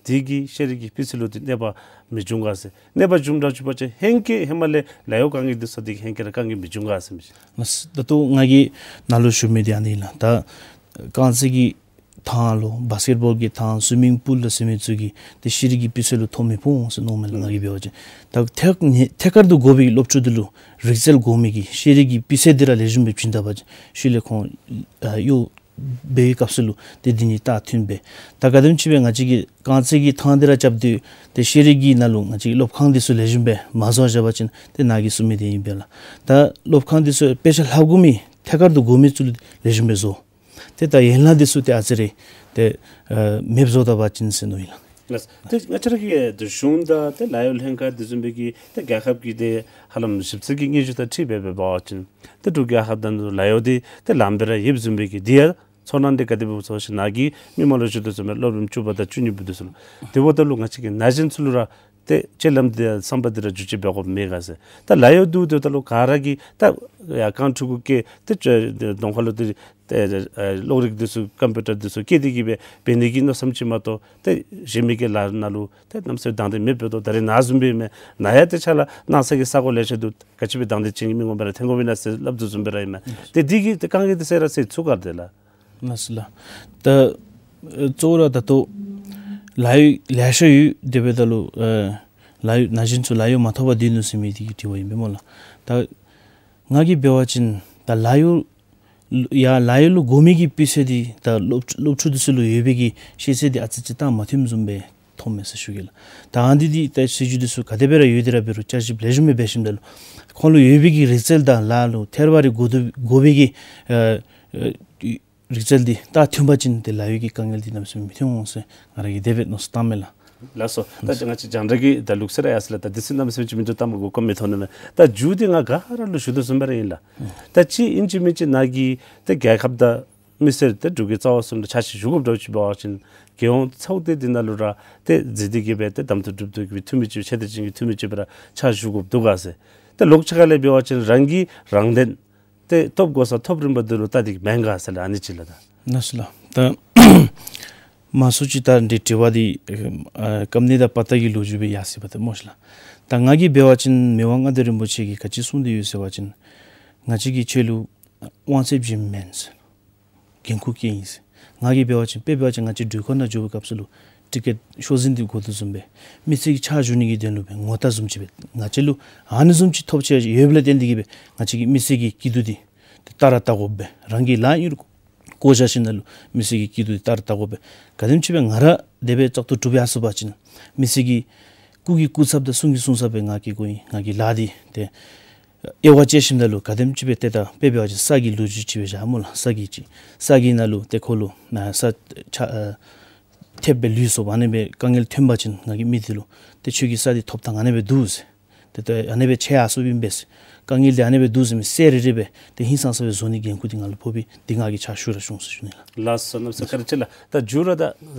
དེ་གིས་ཤེས་རིག་གི་སྤུས་ཚད་ལུ་ཏེ་གནོད་པ་མི་འབྱུང་ག་ཟེར། གནོད་པ་འབྱུངམ་འདྲཝ་ཅིག་འབད་བ་ཅིན་ཧེང་སྐལ་ཧེ་མ་ལས་ལཱ་གཡོག་དཀའ་ངལ་འདི་ཚུ་དེ་གིས་ཧེང་སྐལ་ར་དཀའ་ངལ་མི་འབྱུང་ག་ཟེར་མི་ཅིག། ལགས། ད་ལྟོ་ང་གིས་ནཱ་ལུ་ཞུ་མི་འདི་ཨ་ནི་ཨིན་ལགས། ད་རྐང་རྩེད་ཀྱི་ཐང་ལུ་བཱསི་ཀེཊ་བཱོལ་གྱི་ཐང་སུའི་མིང་པུལ་ལ་ཟེར་མི་ཚུ་གིས་ཏེ་ཤེས་རིག་གི་སྤུས་ཚད་ལུ་ཐོ་མི་ཕོག་འོང་ཟེར་མནོཝ་མས་ལགས། ང་གིས་འབད་བ་ཅིན་ད་ཐད་ཐད་ཀར་དུ་དགོ་པའི་སློབ་ཕྲུག་འདི་ལུ་རིག་རྩལ་དགོ་མི་གི་ཤེས་རིག་གི་སྤུས་ཚད་འདི་ར་ལེགས་ཤོམ་སྦེ་བྱིན་ད་པ་ཅིན་ཤུལ་ལས་ཁོང་ཨ་གཡོག་འབད་བའི་སྐབས་སུ་ལུ་ཏེ་འདི་གཉིས་ད་མཐུན་པས། ད་ག་དེམ་ཅིག་སྦེ་ང་བཅས་ཀྱིས་རྐང་རྩེད་ཀྱི་ཐང་འདི་ར་རྐྱབ་སྟེ་ཏེ་ཤེས་རིག་གི་ནང་ལུ་ང་བཅས་ཀྱིས་སློབ་ཁང་འདི་ཚུ་ལེགས་ཤོམ་སྦེ་མ་བཟོ་བཞག་པ་ཅིན་ཏེ་ནཱ་གིས་གསུང་མི་འདི་ཨིན་པས་ལགས། ད་སློབ་ཁང་འདི་ཚུ་དཔེ་ཆ་ལྷབ་དགོ་མི་ཐད་ཀར་དུ་དགོ་མི་ཚུ་ལུ་ལེགས་ཤོམ་སྦེ་བཟོ། ཏེ་ད་ཡན་ལག་འདི་ཚུ་ཏེ་ཨ་ཙི་རེ་ཏེ་ཨ་མེདཔ་བཟོ་ད་པ་ཅིན་ཟེར་མནོཝ་ཨིན་ལགས། ལགས། ཏེ་ང་བཅས་ར་གི་ཏེ་གཞུང་དང་ཏེ་ལཱ་གཡོག་ལྷན་ཁག་འདི་བཟུམ་སྦེ་གི་ཏེ་རྒྱལ་ཁབ་ཀྱི་ཏེ་ཧ་ལམ་ཞིབ་འཚོལ་གྱི་སྙན་ཞུ་དང་འཁྲིལ་སྦེ་འབད་བ་ཅིན་ཏེ་འབྲུག་རྒྱལ་ཁབ་ནང་ལུ་ལཱ་གཡོག་འདི་ཏེ་ལངམ་སྦེ་ར་ཡོདཔ་བཟུམ་སྦེ་གི་འདི་ཡང་ཚོར་སྣང་འདི་ག་དེ་སྦེ་ཚོར་ཞིན་ན་ནཱ་གིས་མི་མང་ལུ་ཞུ་དོ་བཟུམ་སྦེ་སློབ་རིམ་བཅུ་པ་དང་བཅུ་གཉིས་པ་འདི་ཚུ་ལུ། དེ་འབདཝ་ད་ལུ་ང་བཅས་ཀྱིས་ན་གཞོན་ཚུ་ལུ་ར་ཏེ་སྤྱོད་ལམ་འདི་བསམ་པ་འདི་ར་འགྱུར་བཅོས་འབད་དགོཔ་མེད་ག་ཟེར། ད་ལཱ་གཡོག་འདི་འབདཝ་ད་ལུ་ག་ར་གིས་ད་ཡར་རྐང་ཕྲུ་གུ་སྐྱེས་ཏེ་གདོང་ཁ་ལུ་ཏེ་ཏེ་ཨ་གློག་རིག་འདི་ཚུ་ཀམ་པིའུ་ཊར་འདི་ཚུ་སྐྱེས་ཏེ་གིས་སྦེ་འབད་ནི་གི་མནོ་བསམ་ཅིག་མ་གཏོགས་ཏེ་གཞན་མི་གི་ལཱ་ནང་ལུ་ཏེ་གནམ་མེད་ས་མེད་དང་འདོད་མེདཔ་འབད་དོ། ད་རེས་ནཱ་བཟུམ་སྦེ་མེན་ན་ཡང་ཏེ་ཕྱག་ལཱ་གནང་ས་གི་ས་གོ་ལེ་ཤ་འདུག། ག་ཅི་སྦེ་དང་འདོད་ཅན་གྱི་མི་ངོམ་སྦེ་ར་འཐོན་དགོ་པས་ན་ཟེར་སླབ་དོ་བཟུམ་སྦེ་ར་ཨིན་མས། ཏེ་འདི་གིས་ཏེ་དཀའ་ངལ་འདི་སེལ་ར་སེལ་ཚུགས་ག་དེ་ལགས། ལགས་སོ་ལགས། ད་ཨེ་གཙོ་བོ་ར་ད་ལྟོ་ལཱ་གཡོག་ལེ་ཤ་ཡོད། དེ་འབདཝ་ད་ལུ་ཨེ་ལཱ་གཡོག་ན་གཞོན་ཚུ་ལཱ་གཡོག་མ་ཐོབ་པར་སྡོད་ནུག་ཟེར་མི་འདི་གི་དྲི་བ་ཨིན་པས་སྨོ་ལགས། ད་ང་གིས་འབད་བ་ཅིན་ད་ལཱ་གཡོག་ཡར་ལཱ་གཡོག་ལུ་དགོ་མི་གི་སྤུས་ཚད་འདི་ད་སློབ་སློབ་ཕྲུག་འདི་ཚུ་ལུ་ཡོད་པའི་གི་ཤེས་ཚད་འདི་ཨ་ཙི་ཅིག་ད་མ་མཐུནམ་བཟུམ་སྦེ་མཐོངམ་མས་ཟེར་ཞུ་གེ་ལགས། ད་ཨ་ནི་འདི་ད་སྲིད་བྱུས་འདི་ཚུ་ག་དེ་སྦེ་ར་ཡོད་དེ་ར་འབད་རུང་བསྐྱར་ཞིབ་ལེགས་ཤོམ་སྦེ་འབད་ཞིནམ་ད་ལུ་ཁོང་ལུ་ཡོད་པའི་གི་རིག་རྩལ་དང་ལཱ་ལུ་ཐེར་པ་རེ་དགོ་དོ་དགོ་པའི་གི་ཨེ་ཨེ་རིག་རྩལ་འདི་ད་མཐུན་པ་ཅིན་ཏེ་ལཱ་གཡོག་གི་དཀའ་ངལ་འདི་གནམ་མེད་ས་མེད་མི་ཐོན་འོང་ཟེར་ང་ར་གིས་དེ་སྦེ་མནོ་བསམ་བཏངམ་མས་ལགས། ལགས་སོ། ད་ང་བཅས་རྒྱང་བསྒྲགས་ཀྱི་ད་ལུགས་སྲོལ་ར་ཡར་སོ་ཡི་ལགས། ད་དུས་ཚོད་གནམ་མེད་ས་མེད་ཅིག་མིན་འདུག། ད་མ་གོ་སྐབས་མི་ཐོབ་ནི་མས། ད་མཇུག་འདི་ང་ག་ར་ལུ་ཞུ་དོ་བཟུམ་སྦེ་ར་ཨིན་ལགས། ད་ཅི་ཨིན་ཅི་མིན་ཅི་ནཱ་གིས་ད་རྒྱལ་ཁབ་དང་མི་སེར་ཏེ་འབྲུག་གི་རྩ་བ་གསུམ་ལུ་ཕྱག་ཕྱིད་ཞུ་དགོཔ་འདྲཝ་ཅིག་འབད་བ་ཅིན་རྒྱལ་ཡོངས་ཚོགས་སྡེ་འདི་ནང་ལུ་ར་ཏེ་གཟིགས་ཏེ་གིས་སྦེ་ཏེ་གདམ་འཐུ་གྲུབ་སྟེ་གིས་སྦེ་འཐུས་མི་ཅིག་ཆེ་འབྲིང་ཅན་གྱི་འཐུས་མི་ཅིག་སྦེ་ར་ཕྱག་ཞུ་དགོཔ་འདུག་ག་ཟེར། ཏེ་ལོགས་ཅིག་ཁ་ལས་འབད་བ་ཅིན་རང་གིས་རང་བདེན་ཏེ་ཐོབ་དགོ་ས་ཐོབ་རན་པ་འདི་ལུ་ལྟ་སྟེ་མེན་ག་ཟེར་ལགས། ཨ་ནི་ཅིག་ལགས། ད་ལགས་སོ་ལགས། ད་མང་སུ་ཅིག་ད་འདི་དྲི་བ་འདི་ཨ་སྐབས་ནི་དང་བར་ཐག་གི་ལོ་རྒྱུས་སྦེ་ཡར་སོ་ཡི་པ་ཏེ་སྨོ་ཤི་ལགས། ད་ང་གིས་འབད་བ་ཅིན་མི་དབང་མངའ་བདག་རིན་པོ་ཆེ་གིས་ག་ཅི་གསུངས་ཏེ་ཡོད་ཟེར་བ་ཅིན་ང་བཅས་ཀྱིས་ཁྱོད་ལུ་དབང་ཚད་བྱིནམ་མེན་ཟེར། འགན་ཁུར་བཀལ་ཡི་ཟེར། ང་གིས་འབད་བ་ཅིན་དཔེ་འབད་བ་ཅིན་ང་བཅས་འགྲུལ་འཁོར་ནང་འགྱོ་བའི་སྐབས་སུ་ལུ་ཊི་ཀེཊ་ཤོག་འཛིན་འདི་དགོ་དོ་བཟུམ་སྦེ་མི་སེར་གྱི་ཕྱག་ཞུ་ནི་གི་དོན་ལུ་སྦེ་ངོ་རྟགས་བཟུམ་ཅིག་སྦེ་ང་བཅས་ལུ་ཨ་ནི་བཟུམ་ཅིག་ཐོབ་ཆེ་ཡོདཔ་ལས་བརྟེན་ཏེ་གིས་སྦེ་ང་བཅས་ཀྱིས་མི་སེར་གྱི་སྐྱིད་སྡུག་འདི་ཏེ་ལྟ་ར་ལྟ་དགོཔ་སྦེ་རང་གི་ལཱ་གཡོག་ བཀོ་བཞག་ཞིནམ་ལས་མི་སེར་གྱི་སྐྱིད་སྡུག་འདི་ལྟར་བལྟ་དགོ་པས། ག་དེམ་ཅིག་སྦེ་ང་ར་དེ་སྦེ་བཙག་འཐུ་གྲུབ་ཡར་སོང་པ་ཅིན་མི་སེར་གྱི་སྐུ་གི་སྐུ་ཚབ་དང་གསུང་གི་གསུང་ཚབ་སྦེ་ང་གིས་བསྐོ་ཡི། ང་གི་ལཱ་འདི་ཏེ་དབྱེ་བ་དཔྱད་ཞིནམ་ལས་ག་དེམ་ཅིག་སྦེ་ཏེ་ད་དཔེ་འབད་བ་ཅིན་ས་གི་ལོ་རྒྱུས་ཅིག་སྦེ་བཞག་སྨོ་ལགས། ས་གི་ཅིག་ས་གི་ནང་ལུ་ཏེ་ཁོ་ལུ་ན་ས་ཆ་ཨ་ཐེབས་སྦེ་ལུས་སོངམ་ཨ་ནི་སྦེ་དཀའ་ངལ་ཐོན་པ་ཅིན་ང་གིས་མི་འདི་ལུ་ཏེ་ཁྱོད་ཀྱི་ས་འདི་ཐོབ་ཐངས་ཨ་ནི་སྦེ་འདུག་ཟེར། ཏེ་ད་ཨ་ནི་སྦེ་ཆད་ཡར་སོཔ་ཨིན་པས། དཀའ་ངལ་འདི་ཨ་ནི་སྦེ་འདུག་ཟེར་མི་གསལ་རི་རི་སྦེ་ཏེ་ཧིང་སངས་ས་སྦེ་བཟོ་ནི་འགན་ཁུར་འདི་ང་ལུ་ཕོག་པས། འདི་ང་གིས་ཕྱག་ཞུ་ར་ཞུ་ཟེར་ཞུ་ནི་ལགས། ལགས་སོ། གནམ་མེད་ས་མེད་བཀའ་དྲིན་ཆེ་ལགས། ད་མཇུག་ར་ད་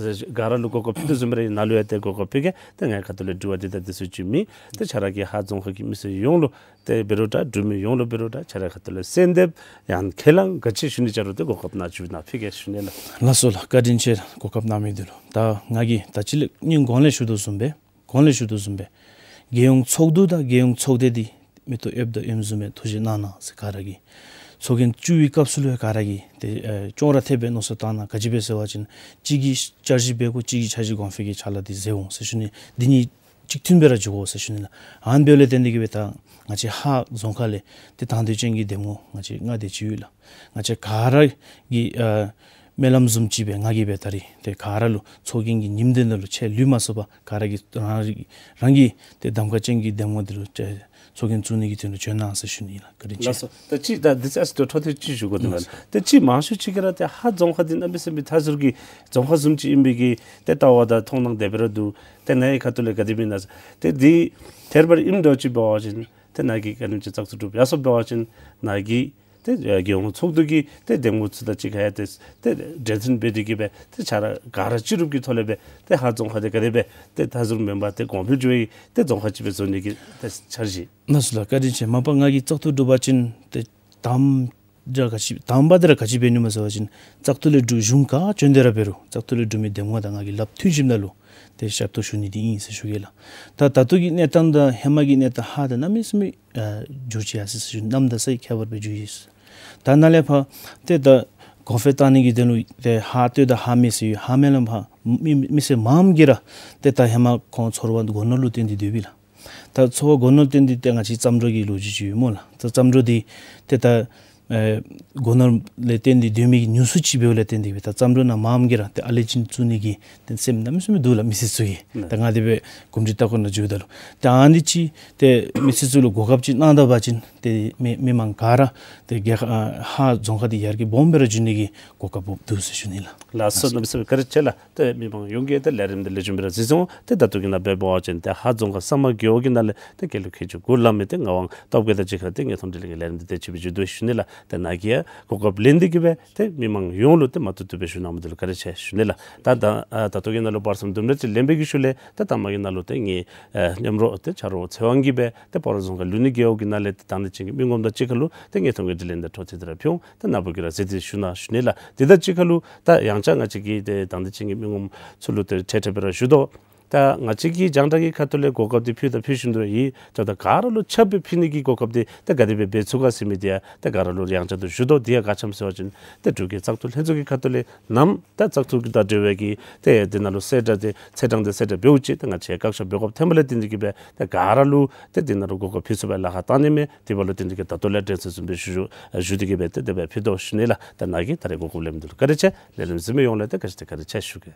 ག་ར་ལུ་གོ་སྐབས་ཕུལ་དོ་བཟུམ་སྦེ་ར་ནཱ་ལུ་ཡང་ཏེ་གོ་སྐབས་ཕུལ་གེ། ཏེ་ངེའི་ཁ་ཐུག་ལས་དྲི་བ་འདི་ད་འདི་ཚུ་ཅིག་མེད། ཏེ་ཁྱོད་ར་གིས་ཧཱ་རྫོང་ཁག་གི་མི་སེར་ཡོངས་ལུ་ཏེ་འབད་རུང་འདྲ་འབྲུག་མི་ཡོངས་ལུ་འབད་རུང་འདྲ་ཁྱོད་ར་ཁ་ཐུག་ལས་གསོལ་འདེབས་ཡང་ཁས་བླངས་ག་ཅི་ཞུ་ནི་ཅ་རུང་ཏེ་གོ་སྐབས་ནཱ་མཇུག་ནང་ཕུལ་གེ་ཞུ་ནི་ལགས། ལགས་སོ་ལགས། བཀའ་དྲིན་ཆེ་ལགས། གོ་སྐབས་གནང་མི་འདི་ལུ། ད་ང་གིས་ད་ཅི་ལས་སྙིང་གོང་ལས་ཞུ་དོ་བཟུམ་སྦེ་གོང་ལས་ཞུ་དོ་བཟུམ་སྦེ་རྒྱལ་ཡོངས་ཚོགས་འདུ་དང་རྒྱལ་ཡོངས་ཚོགས་སྡེ་འདི་མིག་ཏོ་གཡོགཔ་དང་གཡོནམ་བཟུམ་སྦེ་ཐུགས་རྗེ་གནང་གནང་ཟེར། ག་ར་གིས་ཚོགས་རྒྱན་བཙུགས་པའི་སྐབས་སུ་ལུ་ག་ར་གིས་ཏེ་ཨེ་ཅོག་ར་འཐདཔ་སྦེ་མནོ་བསམ་བཏང་གནང་། ག་ཅི་སྦེ་ཟེར་བ་ཅིན་གཅིག་གིས་བསྐྱར་ཞིབ་འབད་དགོ། གཅིག་གིས་འཆར་གཞི་གོང་འཕེལ་གྱི་ཕྱག་ལཱ་འདི་མཛད་འོང་ཟེར་ཞུ་ནི། འདི་གཉིས་གཅིག་མཐུན་སྦེ་ར་འགྱོ་དགོ་ཟེར་ཞུ་ནི་ལགས། ཨ་ནི་འབདཝ་ལས་བརྟེན་ཏེ་གིས་སྦེ་ད་ང་བཅས་ཧཱ་རྫོང་ཁག་ལས་ཏེ་དང་འདོད་ཅན་གྱི་འདེམས་ངོ་ང་བཅས་ལྔ་དེ་ཅིག་ཡོད་ལགས། ང་བཅས་ག་ར་གི་ཨ་སྨོན་ལམ་བཟུམ་ཅིག་སྦེ་ང་གིས་སྦེ་ད་རིས་ཏེ་ག་ར་ལུ་ཚོགས་རྒྱན་གྱི་ཉིནམ་འདི་ནང་ལུ་ཁྱོད་ལུས་མ་སོང་པར་ག་ར་གིས་རང་རང་གི་ཏེ་གདམ་ཁ་ཅན་གྱི་འདེམས་ངོ་འདི་ལུ་ཏེ་ཚོགས་རྒྱན་བཙུགས་ནི་གི་དོན་ལུ་བྱོན་གནང་ཟེར་ཞུ་ནི་ལགས། བཀའ་དྲིན་ཆེ། ལགས་སོ། ད་ཅི་ད་འདི་ཚེ་ཨ་ཙི་ཏོ་འཕྲོ་མཐུད་ཅིག་ཞུ་དགོ་དེ་ལགས། ལགས་སོ། ད་ཅི་མང་ཤོས་ཅིག་གིས་ར་ཏེ་ཧཱ་རྫོང་ཁག་འདི་གནམ་མེད་ས་མེད་མཐའ་ཟུར་གྱི་རྫོང་ཁག་བཟུམ་ཅིག་ཨིན་པའི་གི་ཏེ་ལྟ་བ་དང་མཐོང་སྣང་དེ་སྦེ་ར་འདུག། ཏེ་ནཱ་གི་ཁ་ཐུག་ལས་ག་དེ་སྦེ་ཨིན་ན་ཟེར། ཏེ་འདི་དེ་སྦེ་ཨིནམ་འདྲཝ་ཅིག་འབད་བ་ཅིན་ཏེ་ནཱ་གི་ག་དེམ་ཅིག་བཙག་འཐུ་གྲུབ་ཡར་སོངམ་འབད་བ་ཅིན་ནཱ་གི་ཏེ་རྒྱལ་ཡོངས་ཚོགས་འདུ་གི་ཏེ་འདེམས་ངོ་ཚུ་དང་གཅིག་ཁར་ཡང་ཏེ་ཏེ་འབྲེལ་མཐུད་འབད་དེ་གིས་སྦེ་ཏེ་ཁྱོད་ར་ག་ར་སྤྱི་རུབ་ཀྱི་ཐོག་ལས་སྦེ་ཏེ་ཧཱ་རྫོང་ཁག་འདི་ག་དེ་སྦེ་ཏེ་མཐའ་ཟུར་མེན་པར་ཏེ་གོང་འཕེལ་འགྱོ་བའི་ཏེ་རྫོང་ཁག་ཅིག་སྦེ་བཟོ་ནི་གི་ཏེ་འཆར་གཞི། ལགས་སོ་ལགས། བཀའ་དྲིན་ཆེ། མ་པ་ང་གིས་བཙག་འཐུ་གྲུབ་པ་ཅིན་ཏེ་དང་པ་ར་ག་ཅི་དང་པ་འདི་ར་ག་ཅི་འབད་ནི་སྨོ་ཟེར་བ་ཅིན་བཙག་འཐུ་ལས་གྲུབ་གཞུང་ག་བྱོན་ཏེ་ར་འབད་རུང་བཙག་འཐུ་ལས་གྲུབ་མི་འདེམས་ངོ་དང་ང་གིས་སླབ་ཐོན་ཞིནམ་ལས་ལུ་ཏེ་ཞབས་ཏོག་ཞུ་ནི་འདི་ཨིན་ཟེར་ཞུ་གེ་ལགས། ད་ད་ལྟོ་གི་གནས་སྟངས་དང་ཧེ་མ་གི་གནས་སྟངས་ཧ་ཏེ་གནམ་མེད་ས་མེད་ཨ་འགྱུར་ཅི་ཡར་སོ་ཡི་ཟེར་ཞུ་ནི། གནམ་དང་སའི་ཁྱད་པར་སྦེ་འགྱུར་ཡི་ཟེར། ད་ནཱ་ལས་ཕར་ཏེ་ད་གོང་འཕེལ་བཏང་ནི་གི་དོན་ལུ་ཏེ་ཧཱ་སྟོད་དང་ཧཱ་སྨད་ཟེར་ཡོད། ཧཱ་སྨད་ལས་ཕར་མི་མི་སེར་མངམ་གིས་ར་ཏེ་ད་ཧེ་མ་ཁོང་ཚོར་བ་སྒོ་ནོར་ལུ་བརྟེན་ཏེ་སྡོདཔ་ཨིན་ལགས། ད་ཚོར་བ་སྒོ་ནོར་བརྟེན་ཏེ་ཏེ་ང་བཅས་རྩམ་དྲོ་གི་ལོ་རྒྱུས་ཅིག་ཡོད་སྨོ་ལགས། ད་རྩམ་དྲོ་འདི་ཏེ་ད་ཨེ་སྒོ་ནོར་ལས་བརྟེན་ཏེ་སྡོད་མི་གི་ཉུང་སུ་ཅིག་འབདཝ་ལས་བརྟེན་ཏེ་ད་རྩམ་དྲོ་ནང་མངམ་གིས་ར་ཏེ་ཨར་ལས་ཅིག་བཙུགས་ནི་གི་ཏེ་སེམས་གནམ་མེད་ས་མེད་འདུག་ལགས་མི་སེར་ཚུ་གིས། ད་ང་དེ་སྦེ་གོམས་འདྲིས་ལྟ་སྐོར་ནང་འགྱོཝ་ད་ལུ་ཏེ་ཨ་ནི་ཅིག་ཏེ་མི་སེར་ཚུ་ལུ་གོ་སྐབས་ཅིག་གནང་ད་པ་ཅིན་ཏེ་མི་མི་མང་ག་ར་ཏེ་རྒྱལ་ཁ་ཨ་ཧཱ་རྫོང་ཁག་འདི་ཡར་རྒྱས་སྦོམ་སྦེ་ར་འགྱོ་ནི་གི་གོ་སྐབས་འདུག་ཟེར་ཞུ་ནི་ལགས། ལགས་སོ། གནམ་མེད་ས་མེད་བཀའ་དྲིན་ཆེ་ལགས། ཏེ་མི་མང་ཡོངས་ཀྱིས་ཏེ་ལས་རིམ་འདི་ལེགས་ཤོམ་སྦེ་ར་གཟིགས་སོང་། ཏེ་ད་ལྟོ་གི་ནང་འབད་བ་ཅིན་ཏེ་ཧཱ་རྫོང་ཁག་ས་མ་རྒེད་འོག་གི་ནང་ལས་ཏེ་སྐྱེས་ལོ་ཁལ་གཅིག་དགུ་ལང་མི་ཏེ་ངག་དབང་སྟོབས་རྒྱས་དང་གཅིག་ཁར་ཏེ་ངེས་ཐོན་དྲི་ལན་གྱི་ལས་རིམ་འདི་དེ་ཅིག་སྦེ་མཇུག་བསྡུ་ཞུ་ནི་ལགས། ཏེ་ནཱ་གིས་ཡང་གོ་སྐབས་ལེན་ཏེ་གིས་སྦེ་ཏེ་མི་མང་ཡོངས་ལུ་ཏེ་མ་ཐུབ་ཐུབ་སྦེ་ཞུ་གནང་མི་འདི་ལུ་བཀའ་དྲིན་ཆེ་ཞུ་ནི་ལགས། ད་ད་ཨ་ད་ལྟོ་གི་ནང་ལུ་བར་མཚམས་དུམ་གྲ་ཅིག་ལེན་པའི་གི་ཤུལ་ལས་ཏེ་ད་མ་གི་ནང་ལུ་ཏེ་ངེའི་ཨེ་མཉམ་རོགས་ཏེ་ཆ་རོགས་ཚེ་དབང་གིས་སྦེ་ཏེ་སྤ་རོ་རྫོང་ཁག་ལུ་ནི་རྒེད་འོག་གི་ནང་ལས་ཏེ་དང་འདོད་ཅན་གྱི་མི་ངོམ་དང་གཅིག་ཁར་ལུ་ཏེ་ངེས་ཐོན་གྱི་དྲི་ལན་འདི་འཕྲོ་མཐུད་དེ་ར་ཕུལ་འོང་། ཏེ་ནཱ་བུ་གིས་ར་གཟིགས་ཏེ་བཞུགས་གནང་ཞུ་ནི་ལགས། དེ་དང་གཅིག་ཁར་ལུ་ད་ཡང་བསྐྱར་ང་བཅས་ཀྱིས་ཏེ་དང་འདོད་ཅན་གྱི་མི་ངོམ་ཚུ་ལུ་ཏེ་ཁྲལ་ཁྲལ་སྦེ་ར་ཞུ་དོ། ད་ང་བཅས་ཀྱིས་རྒྱང་བསྒྲགས་ཀྱི་ཁ་ཐུག་ལས་གོ་སྐབས་འདི་ཕུལ་དང་ཕུལ་བཞིན་དུ་ཡོད། ད་ད་ག་ར་ལུ་ཁྱབ་སྦེ་ཕུལ་ནི་གི་གོ་སྐབས་འདི་ད་ག་དེ་སྦེ་འབད་ཚུགས་ག་ཟེར་མི་འདི་ཡང་ད་ག་ར་ལུ་ཡང་བསྐྱར་དུ་ཞུ་དོ། འདི་ཡང་ག་ཅི་སྨོ་ཟེར་བ་ཅིན་ད་འབྲུག་གི་བཙག་འཐུ་ལྷན་ཚོགས་ཀྱི་ཁ་ཐུག་ལས་ནམ་ད་བཙག་འཐུ་གི་ད་འབྲེལ་བའི་གི་ཏེ་འདི་ནང་ལུ་གསལ་བསྒྲགས་འདི་ཚེས་གྲངས་འདི་གསལ་བསྒྲགས་འབདཝ་ཅིག་ད་ང་བཅས་བཀག་ཆ་འབད་དགོཔ་ཐོན་པ་ལས་བརྟེན་ཏེ་གིས་སྦེ་ད་ག་ར་ལུ་ད་འདི་ནང་ལུ་གོ་སྐབས་ཕུལ་ཚུགས་པའི་ལཱ་ཁག་བཏང་ནི་མས། དེ་འབདཝ་ལས་བརྟེན་ཏེ་གིས་ད་ལྟོ་ལས་འགྲན་ཚུལ་བཟུམ་སྦེ་ཞུ་ཞུ་ཞུ་སྟེ་གིས་སྦེ་ཏེ་དེ་སྦེ་ཕུལ་དོ་ཞུ་ནི་ལགས། ད་ནཱ་གིས་ད་རེས་གོ་སྐབས་ལེན་མི་འདི་ལུ་བཀའ་དྲིན་ཆེ། ལས་རིམ་གཟིགས་མི་ཡོངས་ལུ་ཏེ་བཀའ་དྲིན་ཏེ་བཀའ་དྲིན་ཆེ་ཞུ་གེ།